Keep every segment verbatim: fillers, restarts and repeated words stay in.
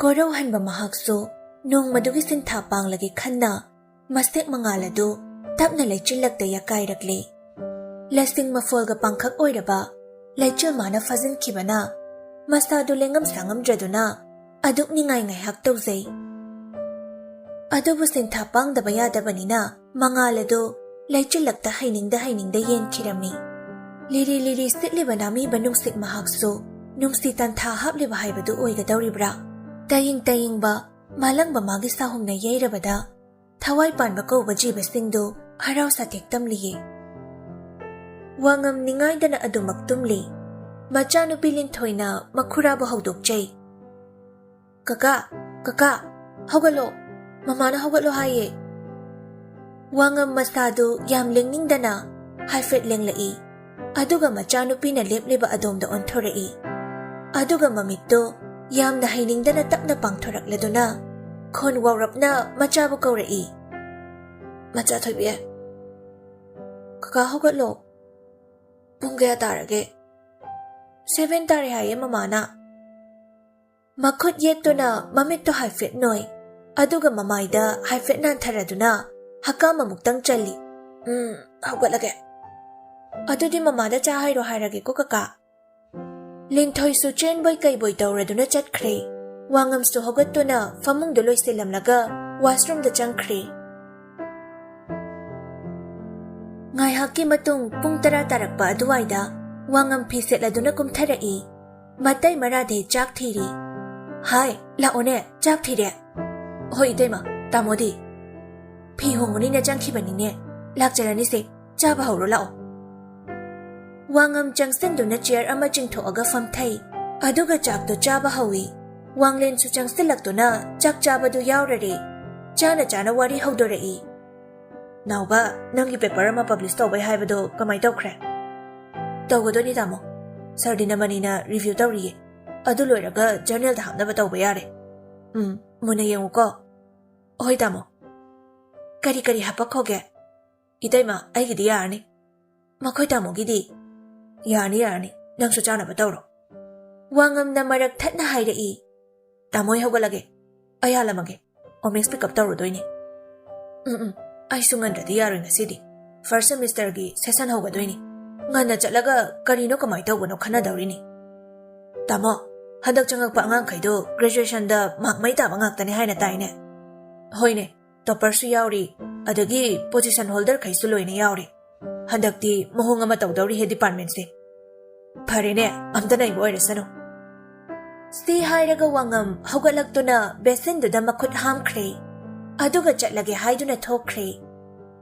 ꯋꯥꯔꯧꯍꯟꯕ ꯃꯍꯥꯛꯁꯨ ꯅꯣꯡꯃꯗꯨꯒꯤ ꯁꯤꯟꯊꯥ ꯄꯥꯡꯂꯒꯦ ꯈꯟꯅ ꯃꯁꯦꯛ ꯃꯉꯥꯜ ꯑꯗꯨ ꯇꯞꯅ ꯂꯩꯆꯤꯜꯂꯛꯇ ꯌꯥꯀꯥꯏꯔꯛꯂꯤ꯫ ꯂꯁꯤꯡ ꯃꯐꯣꯜꯒ ꯄꯥꯡꯈꯛ ꯑꯣꯏꯔꯕ ꯂꯩꯆꯤꯜ ꯃꯥꯅ ꯐꯥꯖꯤꯟꯈꯤꯕꯅ ꯃꯁꯥꯗꯨ ꯂꯦꯡꯉꯝ ꯁꯥꯉꯝꯗ꯭ꯔꯗꯨꯅ ꯑꯗꯨꯛ ꯅꯤꯡꯉꯥꯏ ꯉꯥꯏꯍꯥꯛ ꯇꯧꯖꯩ꯫ ꯑꯗꯨꯕꯨ ꯁꯤꯟꯊꯥ ꯄꯥꯡꯗꯕ ꯌꯥꯗꯕꯅꯤꯅ ꯃꯉꯥꯜ ꯑꯗꯨ ꯂꯩꯆꯤꯜꯂꯛꯇ ꯍꯩꯅꯤꯡꯗ ꯍꯩꯅꯤꯡꯗ ꯌꯦꯟꯈꯤꯔꯝꯃꯤ꯫ ꯂꯤꯔꯤ ꯂꯤꯔꯤ ꯁꯤꯠꯂꯤꯕ ꯅꯥꯃꯤꯕ ꯅꯨꯡꯁꯤꯠ ꯃꯍꯥꯛꯁꯨ ꯅꯨꯡꯁꯤ ꯇꯟꯊꯥ ꯍꯥꯞꯂꯤꯕ ꯍꯥꯏꯕꯗꯨ ꯑꯣꯏꯒꯗꯧꯔꯤꯕ꯭ꯔꯥ? ꯇꯌꯤꯡ ꯇꯌꯤꯡꯕ ꯃꯥꯂꯪꯕ ꯃꯥꯒꯤ ꯁꯥꯍꯨꯝꯅ ꯌꯩꯔꯕꯗ ꯊꯋꯥꯏ ꯄꯥꯟꯕ ꯀꯧꯕ ꯖꯤꯕꯁꯤꯡꯗꯨ ꯍꯔꯥꯎ ꯁꯥꯊꯦꯛ ꯇꯝꯂꯤꯌꯦ꯫ ꯋꯥꯉꯝ ꯅꯤꯡꯉꯥꯏꯗꯅ ꯑꯗꯨꯃꯛ ꯇꯨꯝꯂꯤ꯫ ꯃꯆꯥꯅꯨꯄꯤ ꯂꯤꯟꯊꯣꯏꯅ ꯃꯈꯨꯔꯥꯕꯨ ꯍꯧꯗꯣꯛꯆꯩ꯫ "ꯀꯀꯥ, ꯀꯀꯥ, ꯍꯧꯒꯠꯂꯣ, ꯃꯃꯥꯅ ꯍꯧꯒꯠꯂꯣ ꯍꯥꯏꯌꯦ꯫" ꯋꯥꯉꯝ ꯃꯁꯥꯗꯨ ꯌꯥꯝ ꯂꯦꯡꯅꯤꯡꯗꯅ ꯍꯥꯏꯐꯦꯠ ꯂꯦꯡꯂꯛꯏ꯫ ꯑꯗꯨꯒ ꯃꯆꯥꯅꯨꯄꯤꯅ ꯂꯦꯞꯂꯤꯕ ꯑꯗꯣꯝꯗ ꯑꯣꯟꯊꯣꯔꯛꯏ꯫ ꯑꯗꯨꯒ ꯃꯃꯤꯠꯇꯨ ꯌꯥꯝꯅ ꯍꯩꯅꯤꯡꯗꯅ ꯇꯞꯅ ꯄꯥꯡꯊꯣꯔꯛꯂꯗꯨꯅ ꯈꯣꯟ ꯋꯥꯎꯔꯞꯅ ꯃꯆꯥꯕꯨ ꯀꯧꯔꯛꯏ꯫ "ꯃꯆꯥ ꯊꯣꯏꯕꯤ, ꯀꯀꯥ ꯍꯧꯒꯠꯂꯣ꯫ ꯄꯨꯡ ꯀꯌꯥ ꯇꯥꯔꯒꯦ?" "ꯁꯦꯚꯦꯟ ꯇꯥꯔꯦ ꯍꯥꯏꯌꯦ ꯃꯃꯥꯅ꯫" ꯃꯈꯨꯠ ꯌꯦꯠꯇꯨꯅ ꯃꯃꯤꯠꯇꯨ ꯍꯥꯏꯐꯦꯠ ꯅꯣꯏ, ꯑꯗꯨꯒ ꯃꯃꯥꯏꯗ ꯍꯥꯏꯐꯦꯠ ꯅꯥꯟꯊꯔꯗꯨꯅ ꯍꯀꯥꯝ ꯑꯃꯨꯛꯇꯪ ꯆꯜꯂꯤ꯫ "ꯎꯝ, ꯍꯧꯒꯠꯂꯒꯦ꯫" "ꯑꯗꯨꯗꯤ ꯃꯃꯥꯗ ꯆꯥ ꯍꯩꯔꯣ ꯍꯥꯏꯔꯒꯦꯀꯣ ꯀꯀꯥ꯫" ꯂꯤꯟꯊꯣꯏꯁꯨ ꯆꯦꯟꯕꯣꯏ ꯀꯩꯕꯣꯏ ꯇꯧꯔꯗꯨꯅ ꯆꯠꯈ꯭ꯔꯦ꯫ ꯋꯥꯉꯝꯁꯨ ꯍꯧꯒꯠꯇꯨꯅ ꯐꯃꯨꯡꯗꯨ ꯂꯣꯏꯁꯤꯜꯂꯝꯂꯒ ꯋꯥꯁꯔꯨꯝꯗ ꯆꯪꯈ꯭ꯔꯦ꯫ ꯉꯥꯏꯍꯥꯛꯀꯤ ꯃꯇꯨꯡ ꯄꯨꯡ ꯇꯔꯥ ꯇꯥꯔꯛꯄ ꯑꯗꯨꯋꯥꯏꯗ ꯋꯥꯉꯝ ꯐꯤ ꯁꯦꯠꯂꯗꯨꯅ ꯀꯨꯝꯊꯔꯛꯏ꯫ ꯃꯇꯩ ꯃꯔꯥꯗꯦ ꯆꯥꯛ ꯊꯤꯔꯤ꯫ "ꯍꯥꯏ, ꯂꯥꯛꯑꯣꯅꯦ, ꯆꯥꯛ ꯊꯤꯔꯦ꯫" "ꯍꯣꯏ ꯏꯇꯩꯃ, ꯇꯥꯃꯣꯗꯤ?" "ꯐꯤ ꯍꯣꯡꯉꯨꯅꯤꯅ ꯆꯪꯈꯤꯕꯅꯤꯅꯦ꯫ ꯂꯥꯛꯆꯔꯅꯤꯁꯦ, ꯆꯥꯕ ꯍꯧꯔꯣ ꯂꯥꯛꯑꯣ꯫" ꯋꯥꯉꯝ ꯆꯪꯁꯤꯟꯗꯨꯅ ꯆꯤꯌꯔ ꯑꯃ ꯆꯤꯡꯊꯣꯛꯑꯒ ꯐꯝꯊꯩ꯫ ꯑꯗꯨꯒ ꯆꯥꯛꯇꯣ ꯆꯥꯕ ꯍꯧꯏ꯫ ꯋꯥꯡꯂꯦꯟꯁꯨ ꯆꯪꯁꯤꯜꯂꯛꯇꯨꯅ ꯆꯥꯛ ꯆꯥꯕꯗꯨ ꯌꯥꯎꯔꯔꯦ꯫ ꯆꯥꯅ ꯆꯥꯅ ꯋꯥꯔꯤ ꯍꯧꯗꯣꯔꯛꯏ꯫ "ꯅꯥꯎꯕ, ꯅꯪꯒꯤ ꯄꯦꯄꯔ ꯑꯃ ꯄꯕ꯭ꯂꯤꯁ ꯇꯧꯕꯩ ꯍꯥꯏꯕꯗꯣ ꯀꯃꯥꯏ ꯇꯧꯈ꯭ꯔꯦ?" "ꯇꯧꯒꯗꯣꯏꯅꯤ ꯇꯥꯃꯣ꯫ ꯁꯥꯔ ꯗꯤꯅꯃꯅꯤꯅ ꯔꯤꯚ꯭ꯌꯨ ꯇꯧꯔꯤꯌꯦ꯫ ꯑꯗꯨ ꯂꯣꯏꯔꯒ ꯖꯔꯅꯦꯜꯗ ꯍꯥꯞꯅꯕ ꯇꯧꯕ ꯌꯥꯔꯦ꯫" "ꯎꯝ, ꯃꯨꯟꯅ ꯌꯦꯡꯉꯨꯀꯣ꯫" "ꯍꯣꯏ ꯇꯥꯃꯣ꯫" "ꯀꯔꯤ ꯀꯔꯤ ꯍꯥꯄꯛꯈꯣꯒꯦ?" "ꯏꯇꯩꯃ, ꯑꯩꯒꯤꯗꯤ ꯌꯥꯔꯅꯤ꯫" "ꯃꯈꯣꯏ ꯇꯥꯃꯣꯒꯤꯗꯤ?" "ꯌꯥꯔꯅꯤ, ꯌꯥꯔꯅꯤ꯫ ꯅꯪꯁꯨ ꯆꯥꯅꯕ ꯇꯧꯔꯣ꯫" ꯋꯥꯉꯝꯅ ꯃꯔꯛ ꯊꯠꯅ ꯍꯥꯏꯔꯛꯏ꯫ "ꯇꯥꯃꯣ, ꯑꯩ ꯍꯧꯒꯠꯂꯒꯦ꯫ ꯑꯩ ꯍꯥꯜꯂꯝꯃꯒꯦ꯫ ꯑꯣꯃꯤꯛꯁ ꯄꯤꯛ ꯑꯞ ꯇꯧꯔꯨꯗꯣꯏꯅꯦ꯫ ꯎꯝ, ꯎꯝ, ꯑꯩꯁꯨ ꯉꯟꯗ꯭ꯔꯗꯤ ꯌꯥꯔꯣꯏ ꯉꯁꯤꯗꯤ꯫ ꯐꯥꯔꯁ ꯁꯦꯃꯤꯁꯇꯔꯒꯤ ꯁꯦꯁꯟ ꯍꯧꯒꯗꯣꯏꯅꯤ꯫ ꯉꯟꯅ ꯆꯠꯂꯒ ꯀꯔꯤꯅꯣ ꯀꯃꯥꯏ ꯇꯧꯕꯅꯣ ꯈꯟꯅꯗꯧꯔꯤꯅꯤ꯫ ꯇꯥꯃꯣ, ꯍꯟꯗꯛ ꯆꯪꯉꯛꯄ ꯑꯉꯥꯡꯈꯩꯗꯣ ꯒ꯭ꯔꯦꯖꯨꯑꯦꯁꯟꯗ ꯃꯥꯔꯛ ꯃꯩ ꯇꯥꯕ ꯉꯥꯛꯇꯅꯦ ꯍꯥꯏꯅ ꯇꯥꯏꯅꯦ?" "ꯍꯣꯏꯅꯦ, ꯇꯣꯞꯄꯔꯁꯨ ꯌꯥꯎꯔꯤ, ꯑꯗꯒꯤ ꯄꯣꯖꯤꯁꯟ ꯍꯣꯜꯗꯔꯈꯩꯁꯨ ꯂꯣꯏꯅ ꯌꯥꯎꯔꯤ꯫ ꯍꯟꯗꯛꯇꯤ ꯃꯑꯣꯡ ꯑꯃ ꯇꯧꯗꯧꯔꯤꯍꯦ ꯗꯤꯄꯥꯔꯠꯃꯦꯟꯁꯦ꯫ ꯐꯔꯦꯅꯦ, ꯑꯝꯇ ꯅꯩꯕ ꯑꯣꯏꯔꯁꯅꯨ꯫" ꯁꯤ ꯍꯥꯏꯔꯒ ꯋꯥꯉꯝ ꯍꯧꯒꯠꯂꯛꯇꯨꯅ ꯕꯦꯁꯤꯟꯗꯨꯗ ꯃꯈꯨꯠ ꯍꯥꯝꯈ꯭ꯔꯦ꯫ ꯑꯗꯨꯒ ꯆꯠꯂꯒꯦ ꯍꯥꯏꯗꯨꯅ ꯊꯣꯛꯈ꯭ꯔꯦ꯫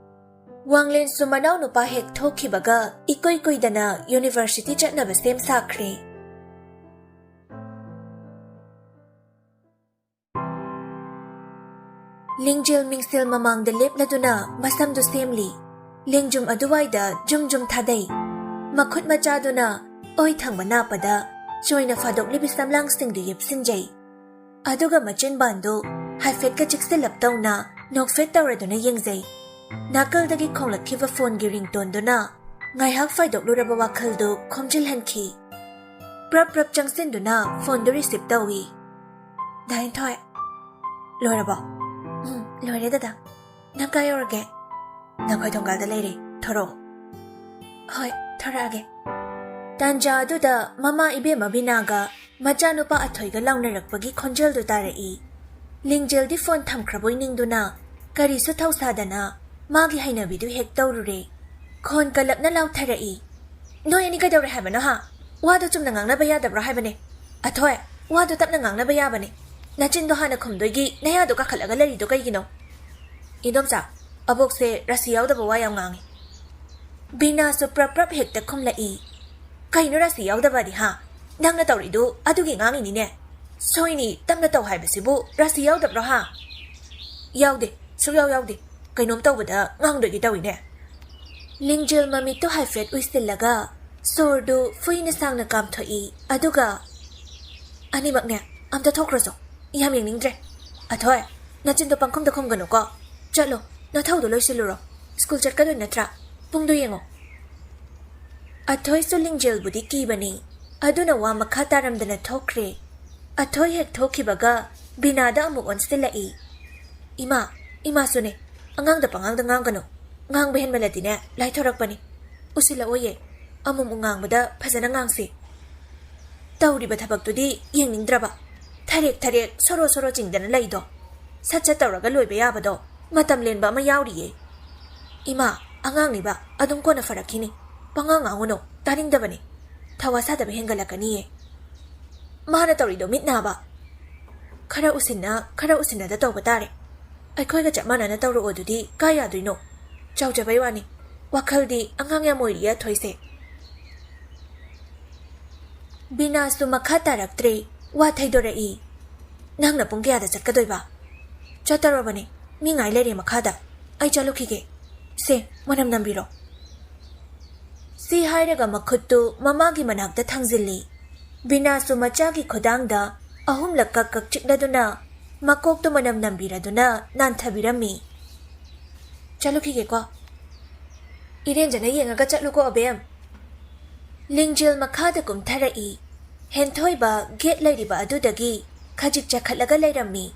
ꯋꯥꯡꯂꯦꯟꯁꯨ ꯃꯅꯥꯎꯅꯨꯄꯥ ꯍꯦꯛ ꯊꯣꯛꯈꯤꯕꯒ ꯏꯀꯨꯏ ꯀꯨꯏꯗꯅ ꯌꯨꯅꯤꯚꯔꯁꯤꯇꯤ ꯆꯠꯅꯕ ꯁꯦꯝ ꯁꯥꯈ꯭ꯔꯦ꯫ ꯂꯤꯡꯖꯦꯜ ꯃꯤꯡꯁꯦꯜ ꯃꯃꯥꯡꯗ ꯂꯦꯞꯂꯗꯨꯅ ꯃꯁꯝꯗꯨ ꯁꯦꯝꯂꯤ꯫ ꯂꯦꯡꯖꯨꯝ ꯑꯗꯨꯋꯥꯏꯗ ꯖꯨꯝ ꯖꯨꯝ ꯊꯥꯗꯩ꯫ ꯃꯈꯨꯠ ꯃꯆꯥꯗꯨꯅ ꯑꯣꯏ ꯊꯪꯕ ꯅꯥꯞꯄꯗ ꯆꯣꯏꯅ ꯐꯥꯗꯣꯛꯂꯤꯕꯤ ꯁꯝꯂꯥꯡꯁꯤꯡꯗꯨ ꯌꯦꯞꯁꯤꯟꯖꯩ꯫ ꯑꯗꯨꯒ ꯃꯆꯤꯟꯕꯥꯟꯗꯨ ꯍꯥꯏꯐꯦꯠꯀ ꯆꯤꯛꯁꯤꯜꯂꯞ ꯇꯧꯅ ꯅꯣꯛꯐꯦꯠ ꯇꯧꯔꯗꯨꯅ ꯌꯦꯡꯖꯩ꯫ ꯅꯥꯀꯜꯗꯒꯤ ꯈꯣꯡꯂꯛꯈꯤꯕ ꯐꯣꯟꯒꯤ ꯔꯤꯡꯇꯣꯟꯗꯨꯅ ꯉꯥꯏꯍꯥꯛ ꯐꯥꯏꯗꯣꯛꯂꯨꯔꯕ ꯋꯥꯈꯜꯗꯨ ꯈꯣꯝꯖꯤꯜꯍꯟꯈꯤ꯫ ꯄ꯭ꯔꯞ ꯄ꯭ꯔꯞ ꯆꯪꯁꯤꯟꯗꯨꯅ ꯐꯣꯟꯗꯨ ꯔꯤꯁꯤꯞ ꯇꯧꯏ꯫ "ꯗꯥ ꯍꯦꯟꯊꯣꯏ, ꯂꯣꯏꯔꯕꯣ?" "ꯎꯝ, ꯂꯣꯏꯔꯦ ꯗꯗꯥ꯫ ꯅꯪ ꯀꯥꯏ ꯌꯧꯔꯒꯦ?" "ꯅꯈꯣꯏ ꯊꯣꯡꯒꯥꯜꯗ ꯂꯩꯔꯦ, ꯊꯣꯔꯛꯑꯣ꯫" "ꯍꯣꯏ, ꯊꯣꯔꯛꯑꯒꯦ꯫" ꯇꯥꯟꯖꯥ ꯑꯗꯨꯗ ꯃꯃꯥ ꯏꯕꯦꯝꯃ ꯕꯤꯅꯥꯒ ꯃꯆꯥꯅꯨꯄꯥ ꯑꯊꯣꯏꯒ ꯂꯥꯎꯅꯔꯛꯄꯒꯤ ꯈꯣꯟꯖꯦꯜꯗꯨ ꯇꯥꯔꯛꯏ꯫ ꯂꯤꯡꯖꯦꯜꯗꯤ ꯐꯣꯟ ꯊꯝꯈ꯭ꯔꯕꯣꯏ ꯅꯤꯡꯗꯨꯅ ꯀꯔꯤꯁꯨ ꯊꯧꯁꯥꯗꯅ ꯃꯥꯒꯤ ꯍꯩꯅꯕꯤꯗꯨ ꯍꯦꯛ ꯇꯧꯔꯨꯔꯦ꯫ ꯈꯣꯟ ꯀꯜꯂꯞꯅ ꯂꯥꯎꯊꯔꯛꯏ, "ꯅꯣꯏ ꯑꯅꯤ ꯀꯩꯗꯧꯔꯦ ꯍꯥꯏꯕꯅꯣ ꯍꯥ? ꯋꯥꯗꯣ ꯆꯨꯝꯅ ꯉꯥꯡꯅꯕ ꯌꯥꯗꯕ꯭ꯔꯣ ꯍꯥꯏꯕꯅꯦ? ꯑꯊꯣꯏ, ꯋꯥꯗꯣ ꯇꯞꯅ ꯉꯥꯡꯅꯕ ꯌꯥꯕꯅꯦ꯫ ꯅꯆꯤꯟꯗꯣ ꯍꯥꯟꯅ ꯈꯨꯝꯗꯣꯏꯒꯤ ꯅꯌꯥꯗꯣ ꯀꯥꯈꯠꯂꯒ ꯂꯩꯔꯤꯗꯣ ꯀꯩꯒꯤꯅꯣ?" "ꯏꯗꯣꯝꯆꯥ, ꯑꯕꯣꯛꯁꯦ ꯔꯥꯁꯤ ꯌꯥꯎꯗꯕ ꯋꯥ ꯌꯥꯝ ꯉꯥꯡꯉꯤ꯫" ꯕꯤꯅꯥꯁꯨ ꯄ꯭ꯔꯞ ꯄ꯭ꯔꯞ ꯍꯦꯛꯇ ꯈꯨꯝꯂꯛꯏ꯫ "ꯀꯩꯅꯣ ꯔꯥꯁꯤ ꯌꯥꯎꯗꯕꯗꯤ ꯍꯥ? ꯅꯪꯅ ꯇꯧꯔꯤꯗꯨ ꯑꯗꯨꯒꯤ ꯉꯥꯡꯉꯤꯅꯤꯅꯦ꯫ ꯁꯣꯏꯅꯤ, ꯇꯞꯅ ꯇꯧ ꯍꯥꯏꯕꯁꯤꯕꯨ ꯔꯥꯁꯤ ꯌꯥꯎꯗꯕ꯭ꯔꯣ ꯍꯥ?" "ꯌꯥꯎꯗꯦ, ꯁꯨꯛꯌꯥꯎ ꯌꯥꯎꯗꯦ꯫ ꯀꯩꯅꯣꯝ ꯇꯧꯕꯗ ꯉꯥꯡꯗꯣꯏꯒꯤ ꯇꯧꯏꯅꯦ꯫" ꯂꯤꯡꯖꯦꯜ ꯃꯃꯤꯠꯇꯨ ꯍꯥꯏꯐꯦꯠ ꯎꯏꯁꯤꯜꯂꯒ ꯁꯣꯔꯗꯨ ꯐꯨꯏꯅ ꯁꯥꯡꯅ ꯀꯥꯝꯊꯣꯛꯏ꯫ ꯑꯗꯨꯒ, "ꯑꯅꯤꯃꯛꯅꯦ, ꯑꯝꯇ ꯊꯣꯛꯈ꯭ꯔꯣꯆꯣ꯫ ꯌꯥꯝ ꯌꯦꯡꯅꯤꯡꯗ꯭ꯔꯦ꯫ ꯑꯊꯣꯏ, ꯅꯆꯤꯟꯗꯣ ꯄꯪꯈꯨꯝꯗ ꯈꯨꯝꯒꯅꯨꯀꯣ꯫ ꯆꯠꯂꯣ, ꯅꯊꯧꯗꯣ ꯂꯣꯏꯁꯤꯜꯂꯨꯔꯣ꯫ ꯁ꯭ꯀꯨꯜ ꯆꯠꯀꯗꯣꯏ ꯅꯠꯇ꯭ꯔꯥ? ꯄꯨꯡꯗꯣ ꯌꯦꯡꯉꯣ꯫" ꯑꯊꯣꯏꯁꯨ ꯂꯤꯡꯖꯦꯜꯕꯨꯗꯤ ꯀꯤꯕꯅꯤ, ꯑꯗꯨꯅ ꯋꯥ ꯃꯈꯥ ꯇꯥꯔꯝꯗꯅ ꯊꯣꯛꯈ꯭ꯔꯦ꯫ ꯑꯊꯣꯏ ꯍꯦꯛ ꯊꯣꯛꯈꯤꯕꯒ ꯕꯤꯅꯥꯗ ꯑꯃꯨꯛ ꯑꯣꯟꯁꯤꯜꯂꯛꯏ꯫ "ꯏꯃꯥ, ꯏꯃꯥꯁꯨꯅꯦ, ꯑꯉꯥꯡꯗ ꯄꯉꯥꯡꯗ ꯉꯥꯡꯒꯅꯨ꯫ ꯉꯥꯡꯕ ꯍꯦꯟꯃꯜꯂꯗꯤꯅꯦ, ꯂꯥꯏꯊꯣꯔꯛꯄꯅꯤ꯫ ꯎꯁꯤꯜꯂꯛꯑꯣꯌꯦ꯫ ꯑꯃꯨꯛꯃꯨꯛ ꯉꯥꯡꯕꯗ ꯐꯖꯅ ꯉꯥꯡꯁꯤ꯫ ꯇꯧꯔꯤꯕ ꯊꯕꯛꯇꯨꯗꯤ ꯌꯦꯡꯅꯤꯡꯗ꯭ꯔꯕ꯫ ꯊꯔꯦꯛ ꯊꯔꯦꯛ, ꯁꯣꯔꯣ ꯁꯣꯔꯣ ꯆꯤꯡꯗꯅ ꯂꯩꯗꯣ꯫ ꯁꯠ ꯁꯠ ꯇꯧꯔꯒ ꯂꯣꯏꯕ ꯌꯥꯕꯗꯣ ꯃꯇꯝ ꯂꯦꯟꯕ ꯑꯃ ꯌꯥꯎꯔꯤꯌꯦ꯫ ꯏꯃꯥ, ꯑꯉꯥꯡꯅꯤꯕ, ꯑꯗꯨꯝ ꯀꯣꯟꯅ ꯐꯔꯛꯈꯤꯅꯤ꯫ ꯄꯉꯥꯡ ꯉꯥꯡꯉꯨꯅꯨ, ꯇꯥꯅꯤꯡꯗꯕꯅꯤ꯫ ꯊꯋꯥ ꯁꯥꯗꯕ ꯍꯦꯟꯒꯠꯂꯛꯀꯅꯤꯌꯦ꯫ ꯃꯥꯅ ꯇꯧꯔꯤꯗꯣ ꯃꯤꯠ ꯅꯥꯕ꯫ ꯈꯔ ꯎꯁꯤꯟꯅ, ꯈꯔ ꯎꯁꯤꯟꯅꯗ ꯇꯧꯕ ꯇꯥꯔꯦ꯫ ꯑꯩꯈꯣꯏꯒ ꯆꯞ ꯃꯥꯟꯅꯅ ꯇꯧꯔꯛꯑꯣ ꯑꯗꯨꯗꯤ ꯀꯥꯏ ꯌꯥꯗꯣꯏꯅꯣ? ꯆꯥꯎꯖꯕꯩ ꯋꯥꯅꯤ꯫ ꯋꯥꯈꯜꯗꯤ ꯑꯉꯥꯡ ꯌꯥꯝ ꯑꯣꯏꯔꯤꯌꯦ ꯑꯊꯣꯏꯁꯦ꯫" ꯕꯤꯅꯥꯁꯇꯨ ꯃꯈꯥ ꯇꯥꯔꯛꯇ꯭ꯔꯦ꯫ ꯋꯥ ꯊꯩꯗꯣꯔꯛꯏ꯫ "ꯅꯪꯅ ꯄꯨꯡ ꯀꯌꯥꯗ ꯆꯠꯀꯗꯣꯏꯕ?" "ꯆꯠꯇꯧꯔꯕꯅꯦ꯫ ꯃꯤ ꯉꯥꯏ ꯂꯩꯔꯦ ꯃꯈꯥꯗ꯫ ꯑꯩ ꯆꯠꯂꯨꯈꯤꯒꯦ꯫ ꯁꯦ, ꯃꯅꯝ ꯅꯝꯕꯤꯔꯣ꯫" ꯁꯤ ꯍꯥꯏꯔꯒ ꯃꯈꯨꯠꯇꯨ ꯃꯃꯥꯒꯤ ꯃꯅꯥꯛꯇ ꯊꯥꯡꯖꯤꯜꯂꯤ꯫ ꯕꯤꯅꯥꯁꯨ ꯃꯆꯥꯒꯤ ꯈꯨꯗꯥꯡꯗ ꯑꯍꯨꯝꯂꯛ ꯀꯛ ꯀꯛ ꯆꯤꯛꯂꯗꯨꯅ ꯃꯀꯣꯛꯇꯨ ꯃꯅꯝ ꯅꯝꯕꯤꯔꯗꯨꯅ ꯅꯥꯟꯊꯕꯤꯔꯝꯃꯤ꯫ "ꯆꯠꯂꯨꯈꯤꯒꯦꯀꯣ꯫" "ꯏꯔꯦꯟꯖꯅ ꯌꯦꯡꯉꯒ ꯆꯠꯂꯨꯀꯣ ꯑꯕꯦꯝ꯫" ꯂꯤꯡꯖꯦꯜ ꯃꯈꯥꯗ ꯀꯨꯝꯊꯔꯛꯏ꯫ ꯍꯦꯟꯊꯣꯏꯕ ꯒꯦꯠ ꯂꯩꯔꯤꯕ ꯑꯗꯨꯗꯒꯤ ꯈꯖꯤꯛ ꯆꯈꯠꯂꯒ ꯂꯩꯔꯝꯃꯤ꯫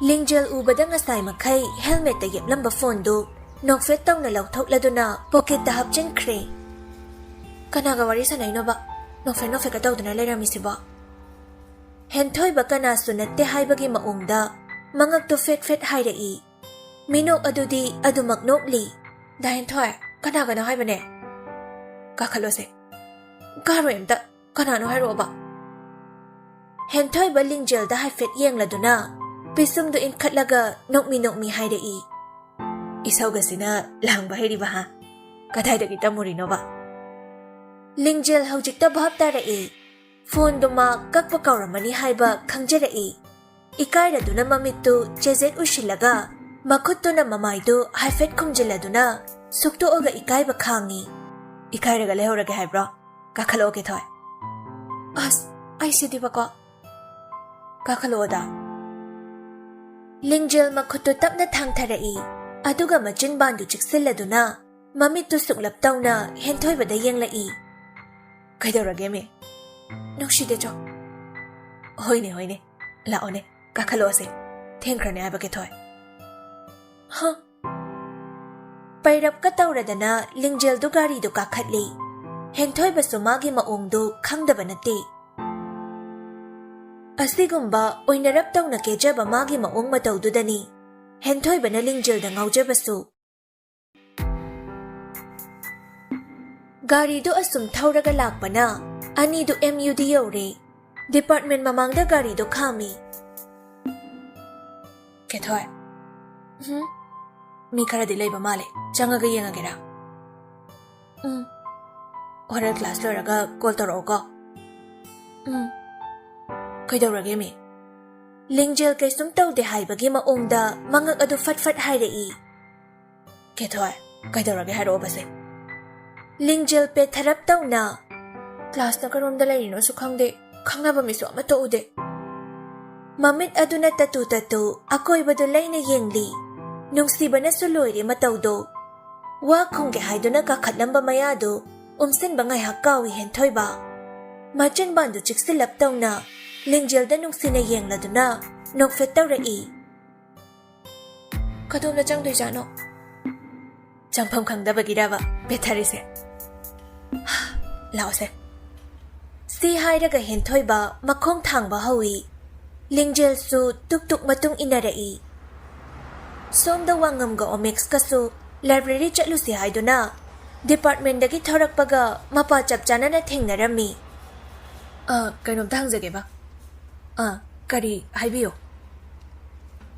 ꯂꯤꯡꯖꯦꯜ ꯎꯕꯗ ꯉꯁꯥꯏ ꯃꯈꯩ ꯍꯦꯜꯃꯦꯠꯇ ꯌꯦꯞꯂꯝꯕ ꯐꯣꯟꯗꯨ ꯅꯣꯛꯐꯦꯠ ꯇꯧꯅ ꯂꯧꯊꯣꯛꯂꯗꯨꯅ ꯄꯣꯀꯦꯠꯇ ꯍꯥꯞꯆꯤꯟꯈ꯭ꯔꯦ꯫ "ꯀꯅꯥꯒ ꯋꯥꯔꯤ ꯁꯥꯟꯅꯩꯅꯣꯕ ꯅꯣꯛꯐꯦꯠ ꯅꯣꯛꯐꯦꯠꯀ ꯇꯧꯗꯨꯅ ꯂꯩꯔꯝꯃꯤꯁꯤꯕꯣ?" ꯍꯦꯟꯊꯣꯏꯕ ꯀꯅꯥꯁꯨ ꯅꯠꯇꯦ ꯍꯥꯏꯕꯒꯤ ꯃꯑꯣꯡꯗ ꯃꯉꯛꯇꯨ ꯐꯦꯠ ꯐꯦꯠ ꯍꯥꯏꯔꯛꯏ꯫ ꯃꯤꯅꯣꯛ ꯑꯗꯨꯗꯤ ꯑꯗꯨꯃꯛ ꯅꯣꯛꯂꯤ꯫ "ꯗꯥ ꯍꯦꯟꯊꯣꯏ, ꯀꯅꯥꯒꯅꯣ ꯍꯥꯏꯕꯅꯦ?" "ꯀꯥꯈꯠꯂꯣꯁꯦ꯫" "ꯀꯥꯔꯣꯏ ꯑꯝꯇ꯫ ꯀꯅꯥꯅꯣ ꯍꯥꯏꯔꯛꯑꯣꯕ꯫" ꯍꯦꯟꯊꯣꯏꯕ ꯂꯤꯡꯖꯦꯜꯗ ꯍꯥꯏꯐꯦꯠ ꯌꯦꯡꯂꯗꯨꯅ ꯄꯤꯁꯨꯝꯗꯨ ꯏꯟꯈꯠꯂꯒ ꯅꯣꯛꯃꯤ ꯅꯣꯛꯃꯤ ꯍꯥꯏꯔꯛꯏ꯫ "ꯏꯁꯧꯒꯁꯤꯅ ꯂꯥꯡꯕ ꯍꯩꯔꯤꯕ ꯍꯥ? ꯀꯗꯥꯏꯗꯒꯤ ꯇꯝꯃꯨꯔꯤꯅꯣꯕ?" ꯂꯤꯡꯖꯦꯜ ꯍꯧꯖꯤꯛꯇ ꯚꯥꯞ ꯇꯥꯔꯛꯏ꯫ ꯐꯣꯟꯗꯨ ꯃꯥ ꯀꯛꯄ ꯀꯥꯎꯔꯝꯃꯅꯤ ꯍꯥꯏꯕ ꯈꯪꯖꯔꯛꯏ꯫ ꯏꯀꯥꯏꯔꯗꯨꯅ ꯃꯃꯤꯠꯇꯨ ꯆꯦꯖꯦꯠ ꯎꯏꯁꯤꯜꯂꯒ ꯃꯈꯨꯠꯇꯨꯅ ꯃꯃꯥꯏꯗꯨ ꯍꯥꯏꯐꯦꯠ ꯈꯨꯝꯖꯤꯜꯂꯗꯨꯅ ꯁꯨꯛꯇꯣꯛꯑꯒ ꯏꯀꯥꯏꯕ ꯈꯥꯡꯉꯤ꯫ "ꯏꯀꯥꯏꯔꯒ ꯂꯩꯍꯧꯔꯒꯦ ꯍꯥꯏꯕ꯭ꯔꯣ? ꯀꯥꯈꯠꯂꯛꯑꯣ ꯀꯦꯊꯣꯏ꯫" "ꯑꯁ, ꯑꯩꯁꯤꯗꯤꯕꯀꯣ꯫" "ꯀꯥꯈꯠꯂꯛꯑꯣꯗ꯫" ꯂꯤꯡꯖꯦꯜ ꯃꯈꯨꯠꯇꯨ ꯇꯞꯅ ꯊꯥꯡꯊꯔꯛꯏ꯫ ꯑꯗꯨꯒ ꯃꯆꯤꯟꯕꯥꯟꯗꯨ ꯆꯤꯛꯁꯤꯜꯂꯗꯨꯅ ꯃꯃꯤꯠꯇꯨ ꯁꯨꯛꯂꯞ ꯇꯧꯅ ꯍꯦꯟꯊꯣꯏꯕꯗ ꯌꯦꯡꯂꯛꯏ꯫ "ꯀꯩꯗꯧꯔꯒꯦꯃꯤ?" ꯅꯨꯡꯁꯤꯗꯦ ꯆꯣ꯫ ꯍꯣꯏꯅꯦ, ꯍꯣꯏꯅꯦ꯫ ꯂꯥꯛꯑꯣꯅꯦ, ꯀꯥꯈꯠꯂꯛꯑꯣꯁꯦ꯫ ꯊꯦꯡꯈ꯭ꯔꯅꯤ ꯍꯥꯏꯕ, ꯀꯦꯊꯣꯏ꯫ ꯍ? ꯄꯩꯔꯞꯀ ꯇꯧꯔꯗꯅ ꯂꯤꯡꯖꯦꯜꯗꯨ ꯒꯥꯔꯤꯗꯨ ꯀꯥꯈꯠꯂꯤ꯫ ꯍꯦꯟꯊꯣꯏꯕꯁꯨ ꯃꯥꯒꯤ ꯃꯑꯣꯡꯗꯨ ꯈꯪꯗꯕ ꯅꯠꯇꯦ꯫ ꯑꯁꯤꯒꯨꯝꯕ ꯑꯣꯏꯅꯔꯞ ꯇꯧꯅ ꯀꯦꯖꯕ ꯃꯥꯒꯤ ꯃꯑꯣꯡ ꯃꯇꯧꯗꯨꯗꯅꯤ ꯍꯦꯟꯊꯣꯏꯕꯅ ꯂꯤꯡꯖꯦꯜꯗ ꯉꯥꯎꯖꯕꯁꯨ꯫ ꯒꯥꯔꯤꯗꯨ ꯑꯁꯨꯝ ꯊꯧꯔꯒ ꯂꯥꯛꯄꯅ ꯑꯅꯤꯗꯨ ꯑꯦꯝ ꯌꯨꯗꯤ ꯌꯧꯔꯦ꯫ ꯗꯤꯄꯥꯔꯠꯃꯦꯟ ꯃꯃꯥꯡꯗ ꯒꯥꯔꯤꯗꯨ ꯈꯥꯝꯃꯤ꯫ ꯀꯦꯊꯣꯏ꯫ ꯍꯨꯝ? ꯃꯤ ꯈꯔꯗꯤ ꯂꯩꯕ ꯃꯥꯜꯂꯦ꯫ ꯆꯪꯉꯒ ꯌꯦꯡꯉꯒꯦꯔꯥ? ꯎꯝ꯫ ꯍꯣꯔꯦꯟ ꯀ꯭ꯂꯥꯁ ꯂꯣꯏꯔꯒ ꯀꯣꯜ ꯇꯧꯔꯛꯑꯣꯀꯣ꯫ ꯎꯝ꯫ ꯀꯩꯗꯧꯔꯒꯦ, ꯃꯤ? ꯂꯤꯡꯖꯦꯜ ꯀꯩꯁꯨꯝ ꯇꯧꯗꯦ ꯍꯥꯏꯕꯒꯤ ꯃꯑꯣꯡꯗ ꯃꯉꯛ ꯑꯗꯨ ꯐꯠ ꯐꯠ ꯍꯥꯏꯔꯛꯏ꯫ ꯀꯦꯊꯣꯏ, ꯀꯩꯗꯧꯔꯒꯦ ꯍꯥꯏꯔꯛꯑꯣꯕꯁꯦ꯫ ꯂꯤꯡꯖꯦꯜ ꯄꯦꯊꯔꯞ ꯇꯧꯅ, ꯀ꯭ꯂꯥꯁꯅ ꯀꯔꯣꯝꯗ ꯂꯩꯔꯤꯅꯣꯁꯨ ꯈꯪꯗꯦ, ꯈꯪꯅꯕ ꯃꯤꯁꯨ ꯑꯃꯠꯇ ꯎꯗꯦ꯫ ꯃꯃꯤꯠ ꯑꯗꯨꯅ ꯇꯠꯇꯨ ꯇꯠꯇꯨ ꯑꯀꯣꯏꯕꯗꯨ ꯂꯩꯅ ꯌꯦꯡꯂꯤ꯫ ꯅꯨꯡꯁꯤꯕꯅꯁꯨ ꯂꯣꯏꯔꯦ ꯃꯇꯧꯗꯣ꯫ ꯋꯥ ꯈꯨꯝꯒꯦ ꯍꯥꯏꯗꯨꯅ ꯀꯥꯈꯠꯂꯝꯕ ꯃꯌꯥꯗꯨ ꯎꯝꯁꯤꯟꯕ ꯉꯥꯏꯍꯥꯛ ꯀꯥꯎꯏ ꯍꯦꯟꯊꯣꯏꯕ꯫ ꯃꯆꯤꯟꯕꯥꯟꯗꯨ ꯆꯤꯛꯁꯤꯜꯂꯞ ꯇꯧꯅ ꯂꯤꯡꯖꯦꯜꯗ ꯅꯨꯡꯁꯤꯅ ꯌꯦꯡꯂꯗꯨꯅ ꯅꯣꯛꯐꯦꯠ ꯇꯧꯔꯛꯏ꯫ ꯀꯗꯣꯝꯗ ꯆꯪꯗꯣꯏꯖꯥꯠꯅꯣ? ꯆꯪꯐꯝ ꯈꯪꯗꯕꯒꯤꯔꯕ ꯄꯦꯊꯔꯤꯁꯦ? ꯂꯥꯛꯑꯣꯁꯦ꯫ ꯁꯤ ꯍꯥꯏꯔꯒ ꯍꯦꯟꯊꯣꯏꯕ ꯃꯈꯣꯡ ꯊꯥꯡꯕ ꯍꯧꯏ꯫ ꯂꯤꯡꯖꯦꯜꯁꯨ ꯇꯨꯛ ꯇꯨꯛ ꯃꯇꯨꯡ ꯏꯟꯅꯔꯛꯏ꯫ ꯁꯣꯝꯗ ꯋꯥꯉꯝꯒ ꯑꯣꯃꯦꯛꯁꯀꯁꯨ ꯂꯥꯏꯕ꯭ꯔꯦꯔꯤ ꯆꯠꯂꯨꯁꯤ ꯍꯥꯏꯗꯨꯅ ꯗꯤꯄꯥꯔꯠꯃꯦꯟꯗꯒꯤ ꯊꯣꯔꯛꯄꯒ ꯃꯄꯥ ꯆꯞ ꯆꯥꯅꯅ ꯊꯦꯡꯅꯔꯝꯃꯤ꯫ ꯑ, ꯀꯩꯅꯣꯝꯇ ꯍꯪꯖꯒꯦꯕ꯫ ꯑ, ꯀꯔꯤ? ꯍꯥꯏꯕꯤꯌꯨ꯫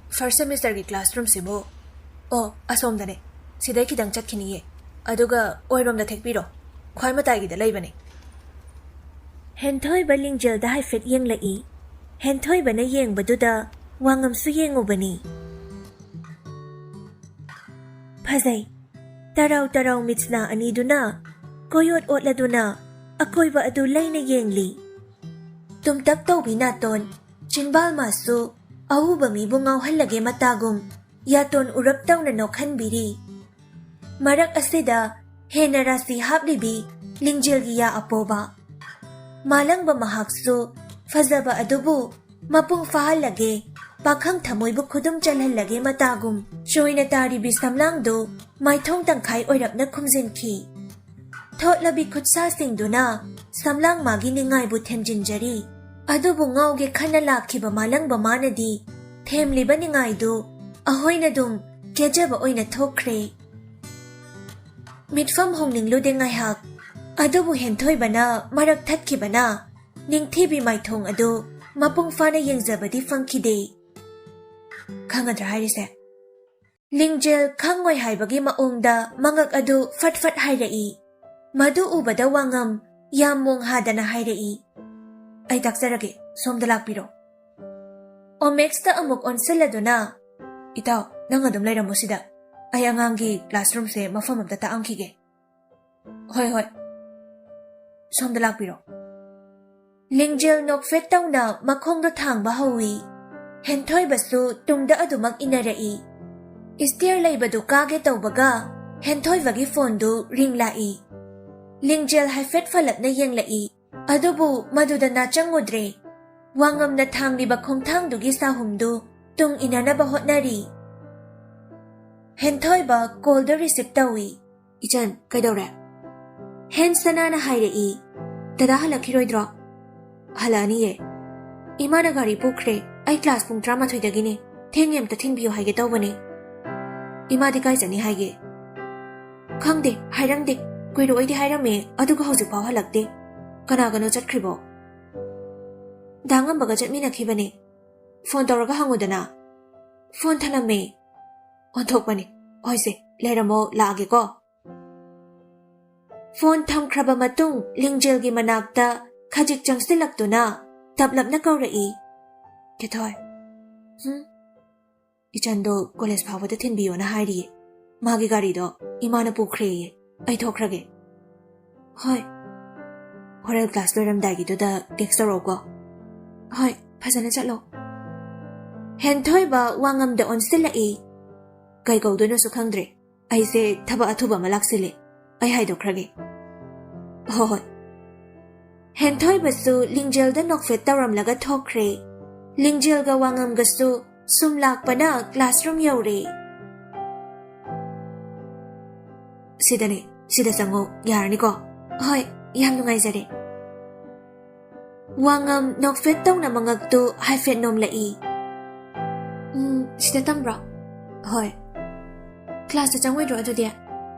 ꯐꯥꯔꯁ ꯁꯦꯃꯤꯁꯇꯔꯒꯤ ꯀ꯭ꯂꯥꯁꯔꯨꯝꯁꯤꯕꯨ? ꯑꯣ, ꯑꯁꯣꯝꯗꯅꯦ꯫ ꯁꯤꯗꯩ ꯈꯤꯇꯪ ꯆꯠꯈꯤꯅꯤꯌꯦ꯫ ꯑꯗꯨꯒ ꯑꯣꯏꯔꯣꯝꯗ ꯊꯦꯛꯄꯤꯔꯣ꯫ ꯈ꯭ꯋꯥꯏ ꯃꯇꯥꯏꯒꯤꯗ ꯂꯩꯕꯅꯦ꯫ ꯍꯦꯟꯊꯣꯏꯕ ꯂꯤꯡꯖꯦꯜꯗ ꯍꯥꯏꯐꯦꯠ ꯌꯦꯡꯂꯛꯏ꯫ ꯍꯦꯟꯊꯣꯏꯕꯅ ꯌꯦꯡꯕꯗꯨꯗ ꯋꯥꯉꯝꯁꯨ ꯌꯦꯡꯉꯨꯕꯅꯤ꯫ ꯐꯖꯩ꯫ ꯇꯔꯥꯎ ꯇꯔꯥꯎ ꯃꯤꯠꯁꯅꯥ ꯑꯅꯤꯗꯨꯅ ꯀꯣꯏꯑꯣꯠ ꯑꯣꯠꯂꯗꯨꯅ ꯑꯀꯣꯏꯕ ꯑꯗꯨ ꯂꯩꯅ ꯌꯦꯡꯂꯤ꯫ ꯇꯨꯝꯇꯛ ꯇꯧꯕꯤ ꯅꯥꯇꯣꯟ, ꯆꯤꯟꯕꯥꯜ ꯃꯥꯁꯨ ꯑꯎꯕ ꯃꯤꯕꯨ ꯉꯥꯎꯍꯜꯂꯒꯦ ꯃꯇꯥꯒꯨꯝ ꯌꯥꯇꯣꯟ ꯎꯔꯞ ꯇꯧꯅ ꯅꯣꯛꯍꯟꯕꯤꯔꯤ꯫ ꯃꯔꯛ ꯑꯁꯤꯗ ꯍꯦꯟꯅ ꯔꯥꯁꯤ ꯍꯥꯞꯂꯤꯕꯤ ꯂꯤꯡꯖꯦꯜꯒꯤ ꯌꯥ ꯑꯄꯣꯕ꯫ ꯃꯥꯂꯪꯕ ꯃꯍꯥꯛꯁꯨ ꯐꯖꯕ ꯑꯗꯨꯕꯨ ꯃꯄꯨꯡ ꯐꯥꯍꯜꯂꯒꯦ, ꯄꯥꯈꯪ ꯊꯃꯣꯏꯕꯨ ꯈꯨꯗꯨꯝ ꯆꯜꯍꯜꯂꯒꯦ ꯃꯇꯥꯒꯨꯝ ꯆꯣꯏꯅ ꯇꯥꯔꯤꯕꯤ ꯁꯝꯂꯥꯡꯗꯨ ꯃꯥꯏꯊꯣꯡ ꯇꯪꯈꯥꯏ ꯑꯣꯏꯔꯞꯅ ꯈꯨꯝꯖꯤꯟꯈꯤ꯫ ꯊꯣꯠꯂꯕꯤ ꯈꯨꯠꯁꯥꯁꯤꯡꯗꯨꯅ ꯁꯝꯂꯥꯡ ꯃꯥꯒꯤ ꯅꯤꯡꯉꯥꯏꯕꯨ ꯊꯦꯝꯖꯤꯟꯖꯔꯤ꯫ ꯑꯗꯨꯕꯨ ꯉꯥꯎꯒꯦ ꯈꯟꯅ ꯂꯥꯛꯈꯤꯕ ꯃꯥꯂꯪꯕ ꯃꯥꯅꯗꯤ ꯊꯦꯝꯂꯤꯕ ꯅꯤꯡꯉꯥꯏꯗꯨ ꯑꯍꯣꯏꯅꯗꯨꯝ ꯀꯦꯖꯕ ꯑꯣꯏꯅ ꯊꯣꯛꯈ꯭ꯔꯦ꯫ ꯃꯤꯠꯐꯝ ꯍꯣꯡꯅꯤꯡꯂꯨꯗꯦ ꯉꯥꯏꯍꯥꯛ, ꯑꯗꯨꯕꯨ ꯍꯦꯟꯊꯣꯏꯕꯅ ꯃꯔꯛ ꯊꯠꯈꯤꯕꯅ ꯅꯤꯡꯊꯤꯕꯤ ꯃꯥꯏꯊꯣꯡ ꯑꯗꯨ ꯃꯄꯨꯡ ꯐꯥꯅ ꯌꯦꯡꯖꯕꯗꯤ ꯐꯪꯈꯤꯗꯦ꯫ ꯈꯪꯒꯗ꯭ꯔꯥ ꯍꯥꯏꯔꯤꯁꯦ? ꯂꯤꯡꯖꯦꯜ ꯈꯪꯉꯣꯏ ꯍꯥꯏꯕꯒꯤ ꯃꯑꯣꯡꯗ ꯃꯉꯛ ꯑꯗꯨ ꯐꯠ ꯐꯠ ꯍꯥꯏꯔꯛꯏ꯫ ꯃꯗꯨ ꯎꯕꯗ ꯋꯥꯉꯝ ꯌꯥꯝ ꯃꯣꯡ ꯍꯥꯗꯅ ꯍꯥꯏꯔꯛꯏ, "ꯑꯩ ꯇꯥꯛꯆꯔꯒꯦ, ꯁꯣꯝꯗ ꯂꯥꯛꯄꯤꯔꯣ꯫" ꯑꯣꯃꯦꯛꯁꯇ ꯑꯃꯨꯛ ꯑꯣꯟꯁꯤꯜꯂꯗꯨꯅ, "ꯏꯇꯥꯎ, ꯅꯪ ꯑꯗꯨꯝ ꯂꯩꯔꯝꯃꯣ ꯁꯤꯗ꯫ ꯑꯩ ꯑꯉꯥꯡꯒꯤ ꯀ꯭ꯂꯥꯁꯔꯨꯝꯁꯦ ꯃꯐꯝ ꯑꯝꯇ ꯇꯥꯛꯑꯝꯈꯤꯒꯦ꯫" "ꯍꯣꯏ, ꯍꯣꯏ꯫ ꯁꯣꯝꯗ ꯂꯥꯛꯄꯤꯔꯣ꯫" ꯂꯤꯡꯖꯦꯜ ꯅꯣꯛꯐꯦꯠ ꯇꯧꯅ ꯃꯈꯣꯡꯗꯣ ꯊꯥꯡꯕ ꯍꯧꯏ꯫ ꯍꯦꯟꯊꯣꯏꯕꯁꯨ ꯇꯨꯡꯗ ꯑꯗꯨꯃꯛ ꯏꯟꯅꯔꯛꯏ꯫ ꯏꯁꯇꯤꯌꯔ ꯂꯩꯕꯗꯨ ꯀꯥꯒꯦ ꯇꯧꯕꯒ ꯍꯦꯟꯊꯣꯏꯕꯒꯤ ꯐꯣꯟꯗꯨ ꯔꯤꯡ ꯂꯥꯛꯏ꯫ ꯂꯤꯡꯖꯦꯜ ꯍꯥꯏꯐꯦꯠ ꯐꯂꯞꯅ ꯌꯦꯡꯂꯛꯏ꯫ ꯑꯗꯨꯕꯨ ꯃꯗꯨꯗ ꯅꯥꯆꯪꯉꯨꯗ꯭ꯔꯦ꯫ ꯋꯥꯉꯝꯅ ꯊꯥꯡꯂꯤꯕ ꯈꯣꯡꯊꯥꯡꯗꯨꯒꯤ ꯁꯥꯍꯨꯝꯗꯨ ꯇꯨꯡ ꯏꯟꯅꯅꯕ ꯍꯣꯠꯅꯔꯤ꯫ ꯍꯦꯟꯊꯣꯏꯕ ꯀꯣꯜꯗꯨ ꯔꯤꯁꯤꯞ ꯇꯧꯏ꯫ "ꯏꯆꯟ, ꯀꯩꯗꯧꯔꯦ?" ꯍꯦꯟ ꯁꯅꯥꯅ ꯍꯥꯏꯔꯛꯏ, "ꯗꯗꯥ ꯍꯜꯂꯛꯈꯤꯔꯣꯏꯗ꯭ꯔꯣ?" "ꯍꯜꯂꯛꯑꯅꯤꯌꯦ꯫ ꯏꯃꯥꯅ ꯒꯥꯔꯤ ꯄꯨꯈ꯭ꯔꯦ꯫ ꯑꯩ ꯀ꯭ꯂꯥꯁ ꯄꯨꯡ ꯇꯔꯥꯃꯥꯊꯣꯏꯗꯒꯤꯅꯦ꯫ ꯊꯦꯡꯉꯦ, ꯑꯝꯇ ꯊꯤꯟꯕꯤꯌꯨ ꯍꯥꯏꯒꯦ ꯇꯧꯕꯅꯦ꯫" "ꯏꯃꯥꯗꯤ ꯀꯥꯏ ꯆꯠꯅꯤ ꯍꯥꯏꯒꯦ?" "ꯈꯪꯗꯦ, ꯍꯥꯏꯔꯝꯗꯦ꯫ ꯀꯨꯏꯔꯣꯏꯗꯤ ꯍꯥꯏꯔꯝꯃꯦ, ꯑꯗꯨꯒ ꯍꯧꯖꯤꯛꯐꯥꯎ ꯍꯜꯂꯛꯇꯦ꯫ ꯀꯅꯥꯒꯅꯣ ꯆꯠꯈ꯭ꯔꯤꯕꯣ?" "ꯗꯥ ꯉꯝꯕꯒ ꯆꯠꯃꯤꯟꯅꯈꯤꯕꯅꯦ꯫ ꯐꯣꯟ ꯇꯧꯔꯒ ꯍꯪꯉꯨꯗꯅ꯫" "ꯐꯣꯟ ꯊꯅꯝꯃꯦ꯫" "ꯑꯣꯟꯊꯣꯛꯄꯅꯤ꯫ ꯍꯣꯏꯁꯦ, ꯂꯩꯔꯝꯃꯣ, ꯂꯥꯛꯑꯒꯦꯀꯣ꯫" ꯐꯣꯟ ꯊꯝꯈ꯭ꯔꯕ ꯃꯇꯨꯡ ꯂꯤꯡꯖꯦꯜꯒꯤ ꯃꯅꯥꯛꯇ ꯈꯖꯤꯛ ꯆꯪꯁꯤꯜꯂꯛꯇꯨꯅ ꯇꯞꯂꯞꯅ ꯀꯧꯔꯛꯏ, "ꯀꯦꯊꯣꯏ꯫" "ꯍꯨꯝ?" "ꯏꯆꯟꯗꯣ ꯀꯣꯂꯦꯖ ꯐꯥꯎꯕꯗ ꯊꯤꯟꯕꯤꯌꯣꯅ ꯍꯥꯏꯔꯤꯌꯦ꯫ ꯃꯥꯒꯤ ꯒꯥꯔꯤꯗꯣ ꯏꯃꯥꯅ ꯄꯨꯈ꯭ꯔꯦꯌꯦ꯫ ꯑꯩ ꯊꯣꯛꯈ꯭ꯔꯒꯦ꯫" "ꯍꯣꯏ꯫ ꯍꯣꯔꯦꯟ ꯀ꯭ꯂꯥꯁ ꯂꯣꯏꯔꯝꯗꯥꯏꯒꯤꯗꯨꯗ ꯇꯦꯛꯁ ꯇꯧꯔꯛꯎꯀꯣ꯫" "ꯍꯣꯏ, ꯐꯖꯅ ꯆꯠꯂꯣ꯫" ꯍꯦꯟꯊꯣꯏꯕ ꯋꯥꯉꯝꯗ ꯑꯣꯟꯁꯤꯜꯂꯛꯏ꯫ ꯀꯩ ꯀꯧꯗꯣꯏꯅꯣꯁꯨ ꯈꯪꯗ꯭ꯔꯦ꯫ ꯑꯩꯁꯦ ꯊꯕꯛ ꯑꯊꯨꯕ ꯑꯃ ꯂꯥꯛꯁꯤꯜꯂꯦ꯫ ꯑꯩ ꯍꯥꯏꯗꯣꯛꯈ꯭ꯔꯒꯦ꯫ "ꯍꯣꯏ, ꯍꯣꯏ꯫" ꯍꯦꯟꯊꯣꯏꯕꯁꯨ ꯂꯤꯡꯖꯦꯜꯗ ꯅꯣꯛꯐꯦꯠ ꯇꯧꯔꯝꯂꯒ ꯊꯣꯛꯈ꯭ꯔꯦ꯫ ꯂꯤꯡꯖꯦꯜꯒ ꯋꯥꯉꯝꯒꯁꯨ ꯁꯨꯝ ꯂꯥꯛꯄꯅ classroom ꯌꯧꯔꯦ꯫ "ꯁꯤꯗꯅꯦ, ꯁꯤꯗ ꯆꯪꯉꯣ, ꯌꯥꯔꯅꯤꯀꯣ?" "ꯍꯣꯏ, ꯌꯥꯝ ꯅꯨꯡꯉꯥꯏꯖꯔꯦ꯫" ꯋꯥꯉꯝ ꯅꯣꯛꯐꯦꯠ ꯇꯧꯅ ꯃꯉꯛꯇꯨ ꯍꯥꯏꯐꯦꯠ ꯅꯣꯝꯂꯛꯏ꯫ "ꯎꯝ, ꯁꯤꯗ ꯇꯝꯕ꯭ꯔꯣ?" "ꯍꯣꯏ꯫" "ꯀ꯭ꯂꯥꯁꯇ ꯆꯪꯉꯣꯏꯗ꯭ꯔꯣ ꯑꯗꯨꯗꯤ?"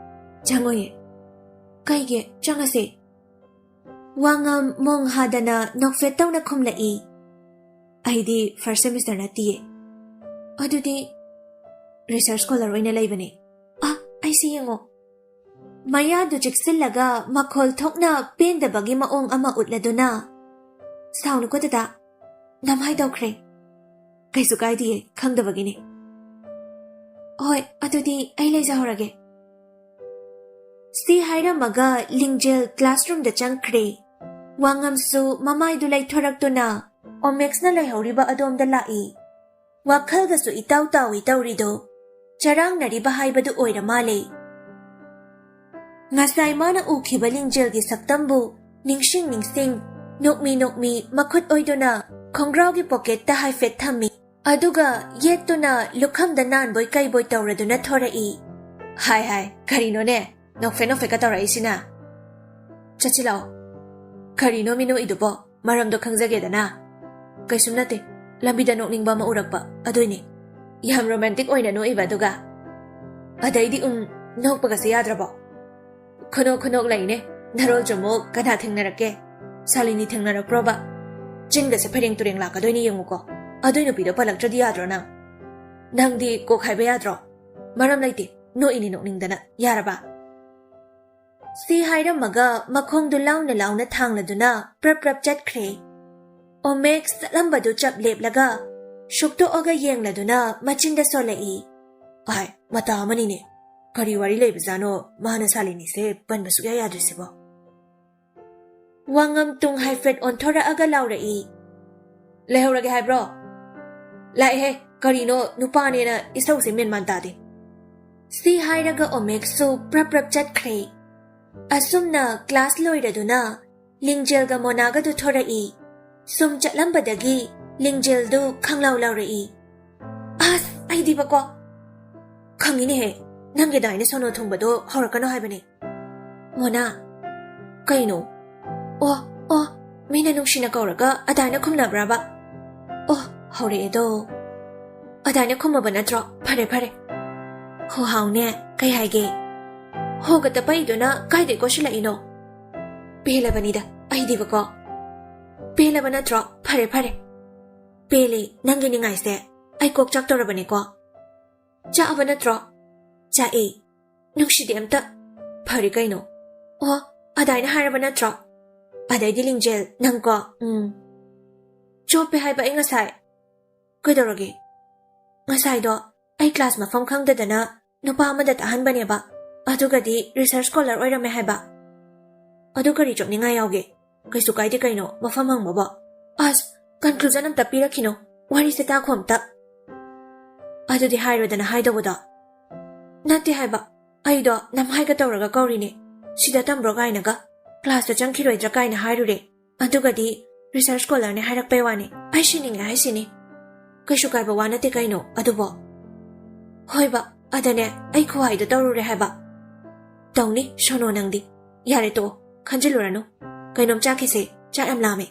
"ꯆꯪꯉꯣꯏꯌꯦ꯫" "ꯀꯩꯒꯤ? ꯆꯪꯉꯁꯦ꯫" ꯋꯥꯉꯝ ꯃꯣꯡ ꯍꯥꯗꯅ ꯅꯣꯛꯐꯦꯠ ꯇꯧꯅ ꯈꯨꯝꯂꯛꯏ꯫ "ꯑꯩꯗꯤ first semester ꯅꯠꯇꯤꯌꯦ꯫" "ꯑꯗꯨꯗꯤ?" "Research scholar ꯑꯣꯏꯅ ꯂꯩꯕꯅꯦ꯫" "ꯑ, ꯑꯩꯁꯦ ꯌꯦꯡꯉꯣ꯫" ꯃꯌꯥꯗꯨ ꯆꯤꯛꯁꯤꯜꯂꯒ ꯃꯈꯣꯜ ꯊꯣꯛꯅ ꯄꯦꯟꯗꯕꯒꯤ ꯃꯑꯣꯡ ꯑꯃ ꯎꯠꯂꯗꯨꯅ, "ꯁꯥꯎꯅꯨꯀꯣ ꯗꯗꯥ, ꯅꯃꯥꯏ ꯇꯧꯈ꯭ꯔꯦ꯫" "ꯀꯩꯁꯨ ꯀꯥꯏꯗꯤꯌꯦ, ꯈꯪꯗꯕꯒꯤꯅꯦ꯫" "ꯍꯣꯏ, ꯑꯗꯨꯗꯤ ꯑꯩ ꯂꯩꯖꯍꯧꯔꯒꯦ꯫" ꯁꯤ ꯍꯥꯏꯔꯝꯃꯒ ꯂꯤꯡꯖꯦꯜ classroomꯗ ꯆꯪꯈ꯭ꯔꯦ꯫ ꯋꯥꯉꯝꯁꯨ ꯃꯃꯥꯏꯗꯨ ꯂꯩꯊꯣꯔꯛꯇꯨꯅ ꯑꯣꯃꯦꯛꯁꯅ ꯂꯩꯍꯧꯔꯤꯕ ꯑꯗꯣꯝꯗ ꯂꯥꯛꯏ꯫ ꯋꯥꯈꯜꯒꯁꯨ ꯏꯇꯥꯎ ꯇꯥꯎꯏ ꯇꯧꯔꯤꯗꯣ꯫ ꯆꯔꯥꯡꯅꯔꯤꯕ ꯍꯥꯏꯕꯗꯨ ꯑꯣꯏꯔ ꯃꯥꯜꯂꯦ꯫ ꯉꯁꯥꯏ ꯃꯥꯅ ꯎꯈꯤꯕ ꯂꯤꯡꯖꯦꯜꯒꯤ ꯁꯛꯇꯝꯕꯨ ꯅꯤꯡꯁꯤꯡ ꯅꯤꯡꯁꯤꯡ, ꯅꯣꯛꯃꯤ ꯅꯣꯛꯃꯤ ꯃꯈꯨꯠ ꯑꯣꯏꯗꯨꯅ ꯈꯣꯡꯒ꯭ꯔꯥꯎꯒꯤ ꯄꯣꯀꯦꯠꯇ ꯍꯥꯏꯐꯦꯠ ꯊꯝꯃꯤ꯫ ꯑꯗꯨꯒ ꯌꯦꯠꯇꯨꯅ ꯂꯨꯈꯝꯗ ꯅꯥꯟꯕꯣꯏ ꯀꯩꯕꯣꯏ ꯇꯧꯔꯗꯨꯅ ꯊꯣꯔꯛꯏ꯫ "ꯍꯥꯏ ꯍꯥꯏ, ꯀꯔꯤꯅꯣꯅꯦ? ꯅꯣꯛꯐꯦꯠ ꯅꯣꯛꯐꯦꯠꯀ ꯇꯧꯔꯛꯏꯁꯤꯅ?" "ꯆꯠꯁꯤ ꯂꯥꯛꯑꯣ꯫" "ꯀꯔꯤꯅꯣ ꯃꯤ ꯅꯣꯛꯏꯗꯨꯕꯣ? ꯃꯔꯝꯗꯣ ꯈꯪꯖꯒꯦꯗꯅ꯫" "ꯀꯩꯁꯨꯝ ꯅꯠꯇꯦ, ꯂꯝꯕꯤꯗ ꯅꯣꯛꯅꯤꯡꯕ ꯑꯃ ꯎꯔꯛꯄ, ꯑꯗꯨꯏꯅꯦ꯫" "ꯌꯥꯝ romantic ꯑꯣꯏꯅ ꯅꯣꯛꯏꯕ ꯑꯗꯨꯒ?" "ꯑꯗꯩꯗꯤ ꯎꯝ, ꯅꯣꯛꯄꯒꯁꯦ ꯌꯥꯗ꯭ꯔꯕꯣ?" "ꯈꯨꯅꯣꯛ ꯈꯨꯅꯣꯛ ꯂꯩꯅꯦ꯫ ꯅꯔꯣꯜ ꯆꯨꯝꯃꯨꯛ ꯀꯅꯥ ꯊꯦꯡꯅꯔꯛꯀꯦ? ꯁꯥꯂꯤꯅꯤ ꯊꯦꯡꯅꯔꯛꯄ꯭ꯔꯣꯕ? ꯆꯤꯟꯒꯁꯦ ꯐꯩꯔꯦꯡ ꯇꯨꯔꯦꯡ ꯂꯥꯛꯀꯗꯣꯏꯅꯦ ꯌꯦꯡꯉꯨꯀꯣ꯫ ꯑꯗꯨꯏ ꯅꯨꯄꯤꯗꯣ ꯄꯜꯂꯛꯇ꯭ꯔꯗꯤ ꯌꯥꯗ꯭ꯔꯣ ꯅꯪ? ꯅꯪꯗꯤ ꯀꯣꯛ ꯍꯥꯏꯕ ꯌꯥꯗ꯭ꯔꯣ? ꯃꯔꯝ ꯂꯩꯇꯦ, ꯅꯣꯛꯏꯅꯤ ꯅꯣꯛꯅꯤꯡꯗꯅ꯫ ꯌꯥꯔꯕ?" ꯁꯤ ꯍꯥꯏꯔꯝꯃꯒ ꯃꯈꯣꯡꯗꯨ ꯂꯥꯎꯅ ꯂꯥꯎꯅ ꯊꯥꯡꯂꯗꯨꯅ ꯄ꯭ꯔꯞ ꯄ꯭ꯔꯞ ꯆꯠꯈ꯭ꯔꯦ꯫ ꯑꯣꯃꯦꯛꯁ ꯆꯠꯂꯝꯕꯗꯨ ꯆꯞ ꯂꯦꯞꯂꯒ ꯁꯨꯛꯇꯣꯛꯑꯒ ꯌꯦꯡꯂꯗꯨꯅ ꯃꯆꯤꯟꯗ ꯁꯣꯜꯂꯛꯏ꯫ "ꯑꯥꯏ, ꯃꯇꯥ ꯑꯃꯅꯤꯅꯦ꯫ ꯀꯔꯤ ꯋꯥꯔꯤ ꯂꯩꯕꯖꯥꯠꯅꯣ ꯃꯥꯅ ꯁꯥꯂꯤꯅꯤꯁꯦ ꯄꯟꯕ ꯁꯨꯛꯌꯥ ꯌꯥꯗ꯭ꯔꯤꯁꯤꯕꯣ?" ꯋꯥꯉꯝ ꯇꯨꯡ ꯍꯥꯏꯐꯦꯠ ꯑꯣꯟꯊꯣꯔꯛꯑꯒ ꯂꯥꯎꯔꯛꯏ꯫ "ꯂꯩꯍꯧꯔꯒꯦ ꯍꯥꯏꯕ꯭ꯔꯣ? ꯂꯥꯛꯑꯦꯍꯦ, ꯀꯔꯤꯅꯣ ꯅꯨꯄꯥꯅꯦꯅ ꯏꯁꯧꯁꯦ ꯃꯦꯟꯃꯥꯟ ꯇꯥꯗꯦ꯫" ꯁꯤ ꯍꯥꯏꯔꯒ ꯑꯣꯃꯦꯛꯁꯨ ꯄ꯭ꯔꯞ ꯄ꯭ꯔꯞ ꯆꯠꯈ꯭ꯔꯦ꯫ ꯑꯁꯨꯝꯅ class ꯂꯣꯏꯔꯗꯨꯅ ꯂꯤꯡꯖꯦꯜꯒ ꯃꯣꯅꯥꯒꯗꯨ ꯊꯣꯔꯛꯏ꯫ ꯁꯨꯝ ꯆꯠꯂꯝꯕꯗꯒꯤ ꯂꯤꯡꯖꯦꯜꯗꯨ ꯈꯪꯂꯥꯎ ꯂꯥꯎꯔꯛꯏ꯫ "ꯑꯁ, ꯑꯩꯗꯤꯕꯀꯣ!" "ꯈꯪꯉꯤꯅꯦꯍꯦ, ꯅꯪꯒꯤ ꯑꯗꯥꯏꯅ ꯁꯣꯅꯣ ꯊꯨꯡꯕꯗꯣ ꯍꯧꯔꯛꯀꯅꯣ ꯍꯥꯏꯕꯅꯦ꯫" "ꯃꯣꯅꯥ!" "ꯀꯩꯅꯣ?" "ꯑꯣ, ꯑꯣ, ꯃꯤꯅ ꯅꯨꯡꯁꯤꯅ ꯀꯧꯔꯒ ꯑꯗꯥꯏꯅ ꯈꯨꯝꯅꯕ꯭ꯔꯕ? ꯑꯣ, ꯍꯧꯔꯛꯑꯦꯗꯣ꯫ ꯑꯗꯥꯏꯅ ꯈꯨꯝꯃꯕ ꯅꯠꯇ꯭ꯔꯣ? ꯐꯔꯦ, ꯐꯔꯦ꯫" "ꯍꯣ ꯍꯥꯎꯅꯦ, ꯀꯩ ꯍꯥꯏꯒꯦ?" "ꯍꯣꯒ ꯇꯄꯛꯏꯗꯨꯅ ꯀꯥꯏꯗꯩ ꯀꯣꯠꯁꯤꯜꯂꯛꯏꯅꯣ?" "ꯄꯦꯜꯂꯕꯅꯤꯗ ꯑꯩꯗꯤꯕꯀꯣ꯫" "ꯄꯦꯜꯂꯕ ꯅꯠꯇ꯭ꯔꯣ? ꯐꯔꯦ, ꯐꯔꯦ꯫" "ꯄꯦꯜꯂꯦ, ꯅꯪꯒꯤ ꯅꯤꯡꯉꯥꯏꯁꯦ꯫ ꯑꯩ ꯀꯣꯛ ꯆꯥꯛꯇꯧꯔꯕꯅꯤꯀꯣ꯫" "ꯆꯥꯛꯑꯕ ꯅꯠꯇ꯭ꯔꯣ?" "ꯆꯥꯛꯑꯦ꯫" "ꯅꯨꯡꯁꯤꯗꯦ ꯑꯝꯇ꯫" "ꯐꯔꯦ ꯀꯩꯅꯣ꯫" "ꯑꯣ, ꯑꯗꯥꯏꯅ ꯍꯥꯏꯔꯕ ꯅꯠꯇ꯭ꯔꯣ?" "ꯑꯗꯩꯗꯤ ꯂꯤꯡꯖꯦꯜ, ꯅꯪꯀꯣ, ꯎꯝ꯫" "ꯆꯣꯞꯄꯦ ꯍꯥꯏꯕ ꯑꯩ ꯉꯁꯥꯏ꯫" "ꯀꯩꯗꯧꯔꯒꯦ?" "ꯉꯁꯥꯏꯗꯣ ꯑꯩ ꯀ꯭ꯂꯥꯁ ꯃꯐꯝ ꯈꯪꯗꯗꯅ ꯅꯨꯄꯥ ꯑꯃꯗ ꯇꯥꯍꯟꯕꯅꯦꯕ꯫ ꯑꯗꯨꯒꯗꯤ ꯔꯤꯁꯔꯆ ꯁ꯭ꯀꯣꯂꯔ ꯑꯣꯏꯔꯝꯃꯦ ꯍꯥꯏꯕ꯫" "ꯑꯗꯨ ꯀꯔꯤ ꯆꯣꯞꯅꯤꯡꯉꯥꯏ ꯌꯥꯎꯒꯦ? ꯀꯩꯁꯨ ꯀꯥꯏꯗꯦ ꯀꯩꯅꯣ, ꯃꯐꯝ ꯍꯪꯕꯕꯣ꯫" "ꯑꯁ, ꯀꯟꯀ꯭ꯂꯨꯖꯟ ꯑꯝꯇ ꯄꯤꯔꯛꯈꯤꯅꯣ, ꯋꯥꯔꯤꯁꯦ ꯇꯥꯈꯣ ꯑꯝꯇ꯫" "ꯑꯗꯨꯗꯤ ꯍꯥꯏꯔꯣꯗꯅ ꯍꯥꯏꯗꯧꯕꯗꯣ꯫" "ꯅꯠꯇꯦ ꯍꯥꯏꯕ, ꯑꯩꯗꯣ ꯅꯝꯍꯥꯏꯒ ꯇꯧꯔꯒ ꯀꯧꯔꯤꯅꯦ꯫ ꯁꯤꯗ ꯇꯝꯕ꯭ꯔꯣ ꯀꯥꯏꯅꯒ, ꯀ꯭ꯂꯥꯁꯇ ꯆꯪꯈꯤꯔꯣꯏꯗ꯭ꯔꯥ ꯀꯥꯏꯅ ꯍꯥꯏꯔꯨꯔꯦ꯫ ꯑꯗꯨꯒꯗꯤ ꯔꯤꯁꯔꯆ ꯁ꯭ꯀꯣꯂꯔꯅꯦ ꯍꯥꯏꯔꯛꯄꯩ ꯋꯥꯅꯤ꯫ ꯑꯩ ꯁꯤꯅꯤꯡꯉꯦ ꯍꯥꯏꯁꯤꯅꯤ꯫" "ꯀꯩꯁꯨ ꯀꯥꯏꯕ ꯋꯥ ꯅꯠꯇꯦ ꯀꯩꯅꯣ ꯑꯗꯨꯕꯣ꯫" "ꯍꯣꯏꯕ, ꯑꯗꯅꯦ ꯑꯩ ꯈꯨꯍꯥꯏꯗꯣ ꯇꯧꯔꯨꯔꯦ ꯍꯥꯏꯕ꯫" "ꯇꯧꯅꯤ ꯁꯣꯅꯣ ꯅꯪꯗꯤ꯫ ꯌꯥꯔꯦ ꯇꯣꯛꯑꯣ, ꯈꯟꯖꯤꯜꯂꯨꯔꯅꯨ꯫ ꯀꯩꯅꯣꯝ ꯆꯥꯈꯤꯁꯦ, ꯆꯥꯛ ꯌꯥꯝ ꯂꯥꯝꯃꯦ꯫"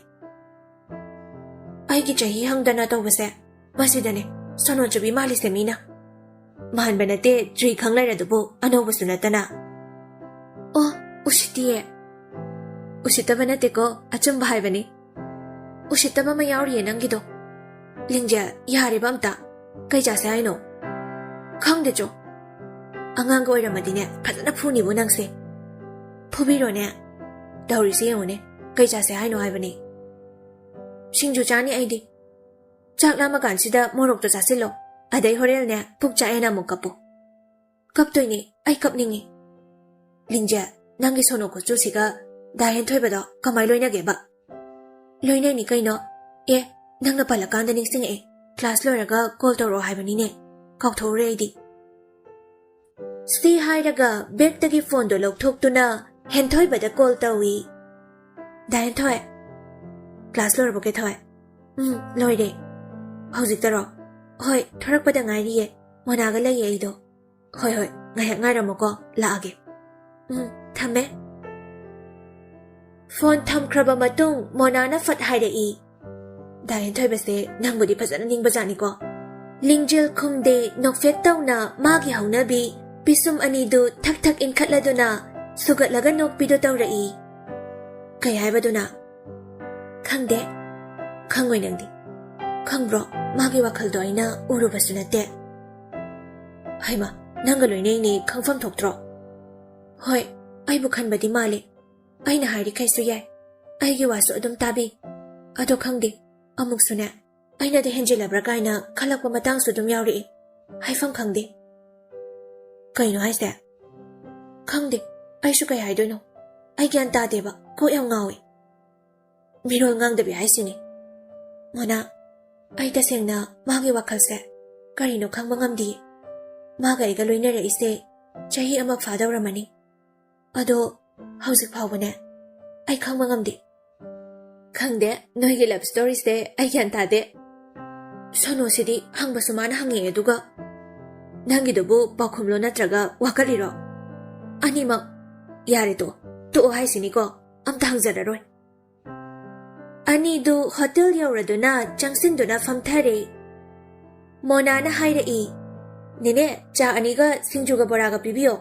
ꯑꯩꯒꯤ ꯆꯍꯤ ꯍꯪꯗꯅ ꯇꯧꯕꯁꯦ ꯃꯁꯤꯗꯅꯦ ꯁꯣꯅꯣ ꯆꯨꯕꯤ ꯃꯥꯜꯂꯤꯁꯦ ꯃꯤꯅ꯫ ꯃꯥꯟꯕ ꯅꯠꯇꯦ, ꯖꯨꯏ ꯈꯪ ꯂꯩꯔꯗꯨꯕꯨ, ꯑꯅꯧꯕꯁꯨ ꯅꯠꯇꯅ꯫ "ꯑꯣ, ꯎꯁꯤꯠꯇꯤꯌꯦ꯫" "ꯎꯁꯤꯠꯇꯕ ꯅꯠꯇꯦꯀꯣ, ꯑꯆꯨꯝꯕ ꯍꯥꯏꯕꯅꯤ꯫" "ꯎꯁꯤꯠꯇꯕ ꯑꯃ ꯌꯥꯎꯔꯤꯌꯦ ꯅꯪꯒꯤꯗꯣ꯫" "ꯂꯤꯡꯖꯦꯜ, ꯌꯥꯔꯦꯕ ꯑꯝꯇ꯫ ꯀꯩ ꯆꯥꯁꯦ ꯍꯥꯏꯅꯣ?" "ꯈꯪꯗꯦ ꯆꯣ꯫ ꯑꯉꯥꯡꯒ ꯑꯣꯏꯔꯝꯃꯗꯤꯅꯦ ꯐꯖꯅ ꯐꯨꯅꯤꯕꯨ ꯅꯪꯁꯦ꯫" "ꯐꯨꯕꯤꯔꯣꯅꯦ꯫ ꯇꯧꯔꯤꯁꯦ ꯌꯦꯡꯉꯨꯅꯦ, ꯀꯩ ꯆꯥꯁꯦ ꯍꯥꯏꯅꯣ ꯍꯥꯏꯕꯅꯤ꯫" "ꯁꯤꯡꯖꯨ ꯆꯥꯅꯤ ꯑꯩꯗꯤ꯫" "ꯆꯥꯛ ꯂꯥꯝꯃꯀꯥꯟꯁꯤꯗ ꯃꯣꯔꯣꯛꯇꯣ ꯆꯥꯁꯤꯜꯂꯣ꯫ ꯑꯗꯩ ꯍꯣꯔꯦꯟꯅꯦ ꯄꯨꯛ ꯆꯥꯛꯑꯦꯅ ꯑꯃꯨꯛ ꯀꯞꯄꯨ꯫" "ꯀꯞꯇꯣꯏꯅꯦ, ꯑꯩ ꯀꯞꯅꯤꯡꯉꯤ꯫" "ꯂꯤꯡꯖꯦꯜ, ꯅꯪꯒꯤ ꯁꯣꯅꯣ ꯈꯨꯠꯆꯨꯁꯤꯒ ꯗꯥ ꯍꯦꯟꯊꯣꯏꯕꯗꯣ ꯀꯃꯥꯏ ꯂꯣꯏꯅꯒꯦꯕ?" "ꯂꯣꯏꯅꯩꯅꯤ ꯀꯩꯅꯣ꯫ ꯑꯦ, ꯅꯪꯅ ꯄꯜꯂꯀꯥꯟꯗ ꯅꯤꯡꯁꯤꯡꯉꯛꯑꯦ, ꯀ꯭ꯂꯥꯁ ꯂꯣꯏꯔꯒ ꯀꯣꯜ ꯇꯧꯔꯛꯑꯣ ꯍꯥꯏꯕꯅꯤꯅꯦ, ꯀꯥꯎꯊꯣꯛꯎꯔꯦ ꯑꯩꯗꯤ꯫" ꯁꯤ ꯍꯥꯏꯔꯒ ꯕꯦꯛꯇꯒꯤ ꯐꯣꯟꯗꯣ ꯂꯧꯊꯣꯛꯇꯨꯅ ꯍꯦꯟꯊꯣꯏꯕꯗ ꯀꯣꯜ ꯇꯧꯏ꯫ ꯗꯥ ꯍꯦꯟꯊꯣꯏ꯫ ꯀ꯭ꯂꯥꯁ ꯂꯣꯏꯔꯕꯣ ꯀꯦꯊꯣꯏ? ꯎꯝ, ꯂꯣꯏꯔꯦ꯫ ꯍꯧꯖꯤꯛꯇꯔꯣ? ꯍꯣꯏ, ꯊꯣꯔꯛꯄꯗ ꯉꯥꯏꯔꯤꯌꯦ꯫ ꯃꯣꯅꯥꯒ ꯂꯩꯌꯦ ꯑꯩꯗꯣ꯫ ꯍꯣꯏ, ꯍꯣꯏ, ꯉꯥꯏꯍꯥꯛ ꯉꯥꯏꯔꯝꯃꯣꯀꯣ, ꯂꯥꯛꯑꯒꯦ꯫ ꯎꯝ, ꯊꯝꯃꯦ꯫ ꯐꯣꯟ ꯊꯝꯈ꯭ꯔꯕ ꯃꯇꯨꯡ ꯃꯣꯅꯥꯅ ꯐꯠ ꯍꯥꯏꯔꯛꯏ, "ꯗꯥ ꯍꯦꯟꯊꯣꯏꯕꯁꯦ ꯅꯪꯕꯨꯗꯤ ꯐꯖꯅ ꯅꯤꯡꯕꯖꯥꯠꯅꯤꯀꯣ꯫" ꯂꯤꯡꯖꯦꯜ ꯈꯨꯝꯗꯦ, ꯅꯣꯛꯐꯦꯠ ꯇꯧꯅ ꯃꯥꯒꯤ ꯍꯧꯅꯕꯤ ꯄꯤꯁꯨꯝ ꯑꯅꯤꯗꯨ ꯊꯛ ꯊꯛ ꯏꯟꯈꯠꯂꯗꯨꯅ ꯁꯨꯒꯠꯂꯒ ꯅꯣꯛꯄꯤꯗꯨ ꯇꯧꯔꯛꯏ꯫ "ꯀꯩ ꯍꯥꯏꯕꯗꯨꯅ?" "ꯈꯪꯗꯦ꯫" "ꯈꯪꯉꯣꯏ ꯅꯪꯗꯤ꯫ ꯈꯪꯕ꯭ꯔꯣ, ꯃꯥꯒꯤ ꯋꯥꯈꯜꯗꯣ ꯑꯩꯅ ꯎꯔꯨꯕꯁꯨ ꯅꯠꯇꯦ꯫" "ꯍꯩꯃꯥ, ꯅꯪꯒ ꯂꯣꯏꯅꯩꯅꯦ, ꯈꯪꯐꯝ ꯊꯣꯛꯇ꯭ꯔꯣ?" "ꯍꯣꯏ, ꯑꯩꯕꯨ ꯈꯟꯕꯗꯤ ꯃꯥꯜꯂꯦ꯫ ꯑꯩꯅ ꯍꯥꯏꯔꯤꯈꯩꯁꯨ ꯌꯥꯏ꯫ ꯑꯩꯒꯤ ꯋꯥꯁꯨ ꯑꯗꯨꯝ ꯇꯥꯕꯤ꯫ ꯑꯗꯣ ꯈꯪꯗꯦ, ꯑꯃꯨꯛꯁꯨꯅꯦ, ꯑꯩꯅꯗꯤ ꯍꯦꯟꯖꯤꯜꯂꯕ꯭ꯔꯥ ꯀꯥꯏꯅ ꯈꯜꯂꯛꯄ ꯃꯇꯥꯡꯁꯨ ꯑꯗꯨꯝ ꯌꯥꯎꯔꯛꯏ꯫ ꯍꯥꯏꯐꯝ ꯈꯪꯗꯦ꯫" "ꯀꯩꯅꯣ ꯍꯥꯏꯁꯦ?" "ꯈꯪꯗꯦ, ꯑꯩꯁꯨ ꯀꯩ ꯍꯥꯏꯗꯣꯏꯅꯣ꯫ ꯑꯩ ꯒ꯭ꯌꯥꯟ ꯇꯥꯗꯦꯕ, ꯀꯣꯛ ꯌꯥꯝ ꯉꯥꯎꯏ꯫" "ꯃꯤꯔꯣꯜ ꯉꯥꯡꯗꯕꯤ ꯍꯥꯏꯁꯤꯅꯤ꯫" "ꯃꯣꯅꯥ, ꯑꯩ ꯇꯁꯦꯡꯅ ꯃꯥꯒꯤ ꯋꯥꯈꯜꯁꯦ ꯀꯔꯤꯅꯣ ꯈꯪꯕ ꯉꯝꯗꯤꯌꯦ꯫ ꯃꯥꯒ ꯑꯩꯒ ꯂꯣꯏꯅꯔꯛꯏꯁꯦ ꯆꯍꯤ ꯑꯃ ꯐꯥꯗꯧꯔꯝꯃꯅꯤ꯫ ꯑꯗꯣ ꯍꯧꯖꯤꯛ ꯐꯥꯎꯕꯅꯦ, ꯑꯩ ꯈꯪꯕ ꯉꯝꯗꯦ꯫" "ꯈꯪꯗꯦ, ꯅꯣꯏꯒꯤ ꯂꯚ ꯁ꯭ꯇꯣꯔꯤꯁꯦ ꯑꯩ ꯒ꯭ꯌꯥꯟ ꯇꯥꯗꯦ꯫ ꯁꯣꯅꯣꯁꯤꯗꯤ ꯍꯪꯕꯁꯨ ꯃꯥꯅ ꯍꯪꯉꯛꯑꯦ, ꯑꯗꯨꯒ ꯅꯪꯒꯤꯗꯨꯕꯨ ꯄꯥꯎꯈꯨꯝꯂꯣ ꯅꯠꯇ꯭ꯔꯒ ꯋꯥꯀꯠꯂꯤꯔꯣ? ꯑꯅꯤꯃꯛ꯫ ꯌꯥꯔꯦ, ꯇꯣꯛꯑꯣ, ꯇꯣꯛꯑꯣ ꯍꯥꯏꯁꯤꯅꯤꯀꯣ, ꯑꯝꯇ ꯍꯪꯖꯔꯔꯣꯏ꯫" ꯑꯅꯤꯗꯨ ꯍꯣꯇꯦꯜ ꯌꯧꯔꯗꯨꯅ ꯆꯪꯁꯤꯟꯗꯨꯅ ꯐꯝꯊꯔꯦ꯫ ꯃꯣꯅꯥꯅ ꯍꯥꯏꯔꯛꯏ, "ꯅꯦꯅꯦ, ꯆꯥ ꯑꯅꯤꯒ ꯁꯤꯡꯖꯨꯒ ꯕꯣꯔꯥꯒ ꯄꯤꯕꯤꯌꯣ꯫"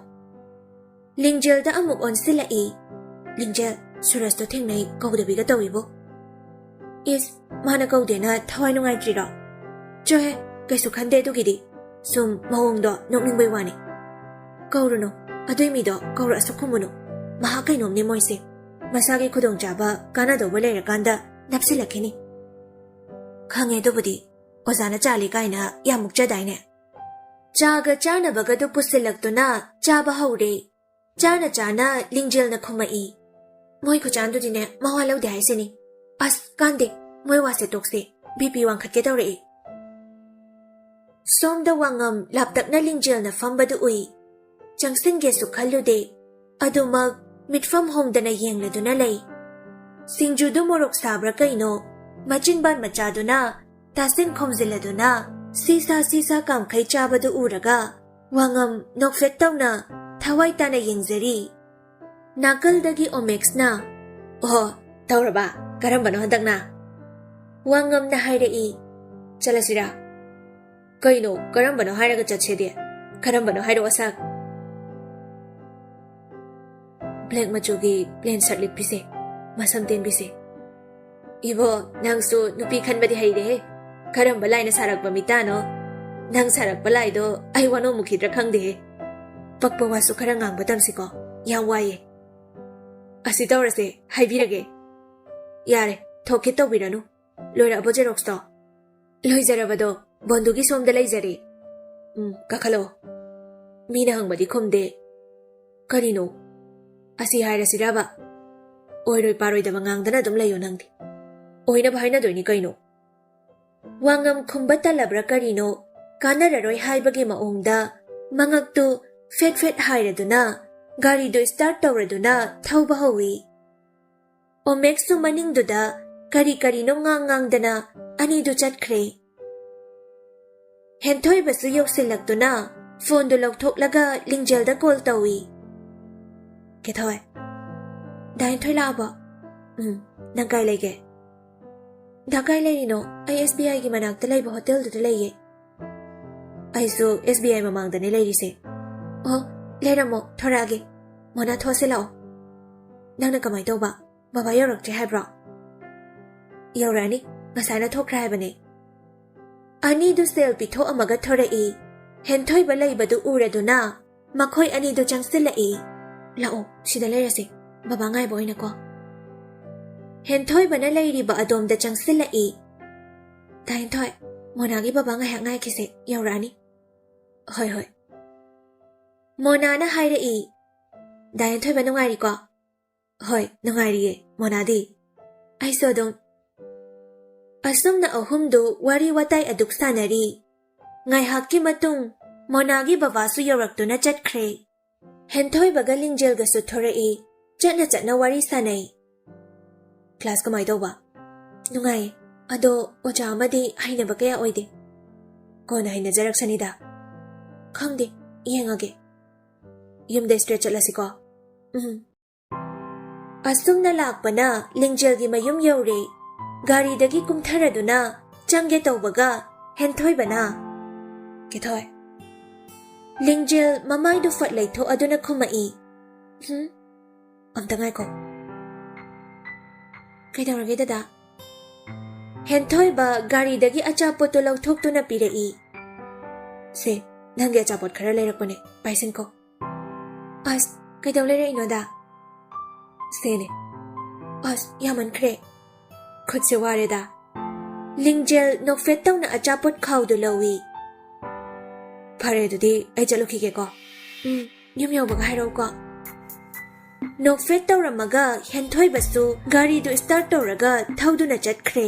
ꯂꯤꯡꯖꯦꯜꯗ ꯑꯃꯨꯛ ꯑꯣꯟꯁꯤꯜꯂꯛꯏ꯫ "ꯂꯤꯡꯖꯦꯜ, ꯁꯨꯔꯖꯇꯣ ꯊꯦꯡꯅꯩ, ꯀꯧꯗꯕꯤꯒ ꯇꯧꯏꯕꯣ꯫" "ꯏꯁ, ꯃꯥꯅ ꯀꯧꯗꯦꯅ ꯊꯋꯥꯏ ꯅꯨꯡꯉꯥꯏꯇ꯭ꯔꯤꯔꯣ?" "ꯆꯣꯍꯦ, ꯀꯩꯁꯨ ꯈꯟꯗꯦ ꯑꯗꯨꯒꯤꯗꯤ꯫ ꯁꯨꯝ ꯃꯑꯣꯡꯗꯣ ꯅꯣꯛꯅꯤꯡꯕꯩ ꯋꯥꯅꯤ꯫" "ꯀꯧꯔꯨꯅꯨ, ꯑꯗꯨꯏ ꯃꯤꯗꯣ ꯀꯧꯔꯛꯑꯁꯨ ꯈꯨꯝꯃꯨꯅꯨ꯫ ꯃꯍꯥ ꯀꯩꯅꯣꯝꯅꯤ ꯃꯣꯏꯁꯦ꯫ ꯃꯁꯥꯒꯤ ꯈꯨꯗꯣꯡꯆꯥꯕ ꯀꯥꯟꯅꯗꯧꯕ ꯂꯩꯔꯀꯥꯟꯗ ꯅꯞꯁꯤꯜꯂꯛꯈꯤꯅꯤ꯫" "ꯈꯪꯉꯦ ꯑꯗꯨꯕꯨꯗꯤ, ꯑꯣꯖꯥꯅ ꯆꯥꯜꯂꯤ ꯀꯥꯏꯅ ꯌꯥꯝ ꯃꯨꯛꯆꯗꯥꯏꯅꯦ꯫" ꯆꯥꯒ ꯆꯥꯅꯕꯒꯗꯨ ꯄꯨꯁꯤꯜꯂꯛꯇꯨꯅ ꯆꯥꯕ ꯍꯧꯔꯦ꯫ ꯆꯥꯅ ꯆꯥꯅ ꯂꯤꯡꯖꯦꯜꯅ ꯈꯨꯝꯃꯛꯏ, "ꯃꯣꯏ ꯈꯨꯆꯥꯟꯗꯨꯗꯤꯅꯦ, ꯃꯋꯥ ꯂꯧꯗꯦ ꯍꯥꯏꯁꯤꯅꯤ꯫ ꯑꯁ, ꯀꯥꯟꯗꯦ, ꯃꯣꯏ ꯋꯥꯁꯦ ꯇꯣꯛꯁꯦ, ꯕꯤ ꯄꯤ ꯋꯥꯡꯈꯠꯀꯦ ꯇꯧꯔꯛꯏ꯫" ꯁꯣꯝꯗ ꯋꯥꯉꯝ ꯂꯥꯞꯇꯛꯅ ꯂꯤꯡꯖꯦꯜꯅ ꯐꯝꯕꯗꯨ ꯎꯏ꯫ ꯆꯪꯁꯤꯟꯒꯦꯁꯨ ꯈꯜꯂꯨꯗꯦ, ꯑꯗꯨꯃꯛ ꯃꯤꯠꯐꯝ ꯍꯣꯡꯗꯅ ꯌꯦꯡꯂꯗꯨꯅ ꯂꯩ꯫ ꯁꯤꯡꯖꯨꯗꯨ ꯃꯣꯔꯣꯛ ꯁꯥꯕ꯭ꯔꯥ ꯀꯩꯅꯣ, ꯃꯆꯤꯟꯕꯥꯟ ꯃꯆꯥꯗꯨꯅ ꯇꯥꯁꯤꯟ ꯈꯣꯝꯖꯤꯜꯂꯗꯨꯅ ꯁꯤꯁꯥ ꯁꯤꯁꯥ ꯀꯥꯝꯈꯩ ꯆꯥꯕꯗꯨ ꯎꯔꯒ ꯋꯥꯉꯝ ꯅꯣꯛꯐꯦꯠ ꯇꯧꯅ ꯊꯋꯥꯏ ꯇꯥꯅ ꯌꯦꯡꯖꯔꯤ꯫ ꯅꯥꯀꯜꯗꯒꯤ ꯑꯣꯃꯦꯛꯁꯅ, "ꯑꯣꯍꯣ, ꯇꯧꯔꯕ? ꯀꯔꯝꯕꯅꯣ ꯍꯟꯗꯛꯅ?" ꯋꯥꯉꯝꯅ ꯍꯥꯏꯔꯛꯏ, "ꯆꯠꯂꯁꯤꯔꯥ?" "ꯀꯩꯅꯣ, ꯀꯔꯝꯕꯅꯣ ꯍꯥꯏꯔꯒ ꯆꯠꯁꯦꯗꯤ? ꯀꯔꯝꯕꯅꯣ ꯍꯥꯏꯔꯛꯑꯣ ꯁꯛ?" "ꯕ꯭ꯂꯦꯛ ꯃꯆꯨꯒꯤ ꯄ꯭ꯂꯦꯟ ꯁꯔꯠ ꯂꯤꯠꯄꯤꯁꯦ, ꯃꯁꯝ ꯇꯦꯟꯕꯤꯁꯦ꯫" "ꯏꯕꯣ, ꯅꯪꯁꯨ ꯅꯨꯄꯤ ꯈꯟꯕꯗꯤ ꯍꯩꯔꯦꯍꯦ꯫ ꯀꯔꯝꯕ ꯂꯥꯏꯅ ꯁꯥꯔꯛꯄ ꯃꯤꯇꯥꯅꯣ? ꯅꯪ ꯁꯥꯔꯛꯄ ꯂꯥꯏꯗꯣ ꯑꯩ ꯋꯥꯅꯣꯝꯃꯨꯈꯤꯗ꯭ꯔꯥ ꯈꯪꯗꯦꯍꯦ꯫ ꯄꯛꯄ ꯋꯥꯁꯨ ꯈꯔ ꯉꯥꯡꯕ ꯇꯝꯁꯤꯀꯣ꯫ ꯌꯥꯝ ꯋꯥꯏꯌꯦ꯫" "ꯑꯁꯤ ꯇꯧꯔꯁꯦ, ꯍꯥꯏꯕꯤꯔꯒꯦ꯫" "ꯌꯥꯔꯦ, ꯊꯣꯛꯀꯦ ꯇꯧꯕꯤꯔꯅꯨ꯫ ꯂꯣꯏꯔꯛꯑꯕꯣ ꯖꯦꯔꯣꯛꯁꯇꯣ?" "ꯂꯣꯏꯖꯔꯕꯗꯣ, ꯕꯣꯟꯗꯨꯒꯤ ꯁꯣꯝꯗ ꯂꯩꯖꯔꯦ꯫" "ꯎꯝ, ꯀꯥꯈꯠꯂꯛꯑꯣ꯫" ꯃꯤꯅ ꯍꯪꯕꯗꯤ ꯈꯨꯝꯗꯦ꯫ "ꯀꯔꯤꯅꯣ? ꯑꯁꯤ ꯍꯥꯏꯔꯁꯤꯔꯕ? ꯑꯣꯏꯔꯣꯏ ꯄꯥꯔꯣꯏꯗꯕ ꯉꯥꯡꯗꯅ ꯑꯗꯨꯝ ꯂꯩꯌꯣ ꯅꯪꯗꯤ꯫ ꯑꯣꯏꯅꯕ ꯍꯥꯏꯅꯗꯣꯏꯅꯤ ꯀꯩꯅꯣ꯫" ꯋꯥꯉꯝ ꯈꯨꯝꯕ ꯇꯜꯂꯕ꯭ꯔꯥ ꯀꯔꯤꯅꯣ, ꯀꯥꯟꯅꯔꯔꯣꯏ ꯍꯥꯏꯕꯒꯤ ꯃꯑꯣꯡꯗ ꯃꯉꯛꯇꯨ ꯐꯦꯠ ꯐꯦꯠ ꯍꯥꯏꯔꯗꯨꯅ ꯒꯥꯔꯤꯗꯨ ꯁ꯭ꯇꯥꯔꯠ ꯇꯧꯔꯗꯨꯅ ꯊꯧꯕ ꯍꯧꯏ꯫ ꯑꯣꯃꯦꯛꯁꯁꯨ ꯃꯅꯤꯡꯗꯨꯗ ꯀꯔꯤ ꯀꯔꯤꯅꯣ ꯉꯥꯡ ꯉꯥꯡꯗꯅ ꯑꯅꯤꯗꯨ ꯆꯠꯈ꯭ꯔꯦ꯫ ꯍꯦꯟꯊꯣꯏꯕꯁꯨ ꯌꯧꯁꯤꯜꯂꯛꯇꯨꯅ ꯐꯣꯟꯗꯨ ꯂꯧꯊꯣꯛꯂꯒ ꯂꯤꯡꯖꯦꯜꯗ ꯀꯣꯜ ꯇꯧꯏ꯫ "ꯀꯦꯊꯣꯏ, ꯗꯥ ꯍꯦꯟꯊꯣꯏ ꯂꯥꯛꯑꯕꯣ?" "ꯎꯝ, ꯅꯪ ꯀꯥꯏ ꯂꯩꯒꯦ?" "ꯗꯥ ꯀꯥꯏ ꯂꯩꯔꯤꯅꯣ?" "ꯑꯩ ꯑꯦꯁ ꯕꯤ ꯑꯥꯏꯒꯤ ꯃꯅꯥꯛꯇ ꯂꯩꯕ ꯍꯣꯇꯦꯜꯗꯨꯗ ꯂꯩꯌꯦ꯫" "ꯑꯩꯁꯨ ꯑꯦꯁ ꯕꯤ ꯑꯥꯏ ꯃꯃꯥꯡꯗꯅꯦ ꯂꯩꯔꯤꯁꯦ꯫" "ꯑꯣ, ꯂꯩꯔꯝꯃꯣ, ꯊꯣꯔꯛꯑꯒꯦ꯫ ꯃꯣꯅꯥ, ꯊꯣꯛꯑꯁꯦ ꯂꯥꯛꯑꯣ꯫" "ꯅꯪꯅ ꯀꯃꯥꯏ ꯇꯧꯕ? ꯕꯕꯥ ꯌꯧꯔꯛꯇ꯭ꯔꯤ ꯍꯥꯏꯕ꯭ꯔꯣ?" "ꯌꯧꯔꯛꯑꯅꯤ, ꯉꯁꯥꯏꯅ ꯊꯣꯛꯈ꯭ꯔꯦ ꯍꯥꯏꯕꯅꯦ꯫" ꯑꯅꯤꯗꯨ ꯁꯦꯜ ꯄꯤꯊꯣꯛꯑꯝꯃꯒ ꯊꯣꯔꯛꯏ꯫ ꯍꯦꯟꯊꯣꯏꯕ ꯂꯩꯕꯗꯨ ꯎꯔꯗꯨꯅ ꯃꯈꯣꯏ ꯑꯅꯤꯗꯨ ꯆꯪꯁꯤꯜꯂꯛꯏ꯫ "ꯂꯥꯛꯑꯣ, ꯁꯤꯗ ꯂꯩꯔꯁꯤ, ꯕꯕꯥ ꯉꯥꯏꯕ ꯑꯣꯏꯅꯀꯣ꯫" ꯍꯦꯟꯊꯣꯏꯕꯅ ꯂꯩꯔꯤꯕ ꯑꯗꯣꯝꯗ ꯆꯪꯁꯤꯜꯂꯛꯏ꯫ "ꯗꯥ ꯍꯦꯟꯊꯣꯏ, ꯃꯣꯅꯥꯒꯤ ꯕꯕꯥ ꯉꯥꯏꯍꯥꯛ ꯉꯥꯏꯈꯤꯁꯦ, ꯌꯧꯔꯛꯑꯅꯤ꯫" "ꯍꯣꯏ, ꯍꯣꯏ꯫" ꯃꯣꯅꯥꯅ ꯍꯥꯏꯔꯛꯏ, "ꯗꯥ ꯍꯦꯟꯊꯣꯏꯕ ꯅꯨꯡꯉꯥꯏꯔꯤꯀꯣ?" "ꯍꯣꯏ, ꯅꯨꯡꯉꯥꯏꯔꯤꯌꯦ꯫ ꯃꯣꯅꯥꯗꯤ?" "ꯑꯩꯁꯨ ꯑꯗꯨꯝ꯫" ꯑꯁꯨꯝꯅ ꯑꯍꯨꯝꯗꯨ ꯋꯥꯔꯤ ꯋꯥꯇꯥꯏ ꯑꯗꯨꯛ ꯁꯥꯟꯅꯔꯤ꯫ ꯉꯥꯏꯍꯥꯛꯀꯤ ꯃꯇꯨꯡ ꯃꯣꯅꯥꯒꯤ ꯕꯕꯥꯁꯨ ꯌꯧꯔꯛꯇꯨꯅ ꯆꯠꯈ꯭ꯔꯦ꯫ ꯍꯦꯟꯊꯣꯏꯕꯒ ꯂꯤꯡꯖꯦꯜꯒꯁꯨ ꯊꯣꯔꯛꯏ꯫ ꯆꯠꯅ ꯆꯠꯅ ꯋꯥꯔꯤ ꯁꯥꯟꯅꯩ꯫ ꯀ꯭ꯂꯥꯁ ꯀꯃꯥꯏ ꯇꯧꯕ? ꯅꯨꯡꯉꯥꯏꯌꯦ꯫ ꯑꯗꯣ ꯑꯣꯖꯥ ꯑꯃꯗꯤ ꯍꯩꯅꯕ ꯀꯌꯥ ꯑꯣꯏꯗꯦ꯫ ꯀꯣꯟꯅ ꯍꯩꯅꯖꯔꯛꯁꯅꯤꯗ꯫ ꯈꯪꯗꯦ, ꯌꯦꯡꯉꯒꯦ꯫ ꯌꯨꯝꯗ straight ꯆꯠꯂꯁꯤꯀꯣ꯫ ꯎꯝ꯫ ꯑꯁꯨꯝꯅ ꯂꯥꯛꯄꯅ ꯂꯤꯡꯖꯦꯜꯒꯤ ꯃꯌꯨꯝ ꯌꯧꯔꯦ꯫ ꯒꯥꯔꯤꯗꯒꯤ ꯀꯨꯝꯊꯔꯗꯨꯅ ꯆꯪꯒꯦ ꯇꯧꯕꯒ ꯍꯦꯟꯊꯣꯏꯕꯅ, "ꯀꯦꯊꯣꯏ?" ꯂꯤꯡꯖꯦꯜ ꯃꯃꯥꯏꯗꯨ ꯐꯠ ꯂꯩꯊꯣꯛꯑꯗꯨꯅ ꯈꯨꯝꯃꯛꯏ, "ꯍꯨꯝ?" "ꯑꯝꯇ ꯉꯥꯏꯈꯣ꯫" "ꯀꯩꯗꯧꯔꯒꯦ ꯗꯗꯥ?" ꯍꯦꯟꯊꯣꯏꯕ ꯒꯥꯔꯤꯗꯒꯤ ꯑꯆꯥꯄꯣꯠꯇꯨ ꯂꯧꯊꯣꯛꯇꯨꯅ ꯄꯤꯔꯛꯏ꯫ "ꯁꯦ, ꯅꯪꯒꯤ ꯑꯆꯥꯄꯣꯠ ꯈꯔ ꯂꯩꯔꯛꯄꯅꯦ, ꯄꯥꯏꯁꯤꯟꯈꯣ꯫" "ꯑꯁ, ꯀꯩꯗꯧ ꯂꯩꯔꯛꯏꯅꯣꯗ?" "ꯁꯦꯅꯦ꯫" "ꯑꯁ, ꯌꯥꯝꯃꯟꯈ꯭ꯔꯦ꯫ ꯈꯨꯠꯁꯦ ꯋꯥꯔꯦꯗ꯫" ꯂꯤꯡꯖꯦꯜ ꯅꯣꯛꯐꯦꯠ ꯇꯧꯅ ꯑꯆꯥꯄꯣꯠ ꯈꯥꯎꯗꯨ ꯂꯧꯏ꯫ "ꯐꯔꯦ, ꯑꯗꯨꯗꯤ ꯑꯩ ꯆꯠꯂꯨꯈꯤꯒꯦꯀꯣ꯫" "ꯎꯝ, ꯌꯨꯝ ꯌꯧꯕꯒ ꯍꯥꯏꯔꯛꯎꯀꯣ꯫" ꯅꯣꯛꯐꯦꯠ ꯇꯧꯔꯝꯃꯒ ꯍꯦꯟꯊꯣꯏꯕꯁꯨ ꯒꯥꯔꯤꯗꯨ start ꯇꯧꯔꯒ ꯊꯧꯗꯨꯅ ꯆꯠꯈ꯭ꯔꯦ꯫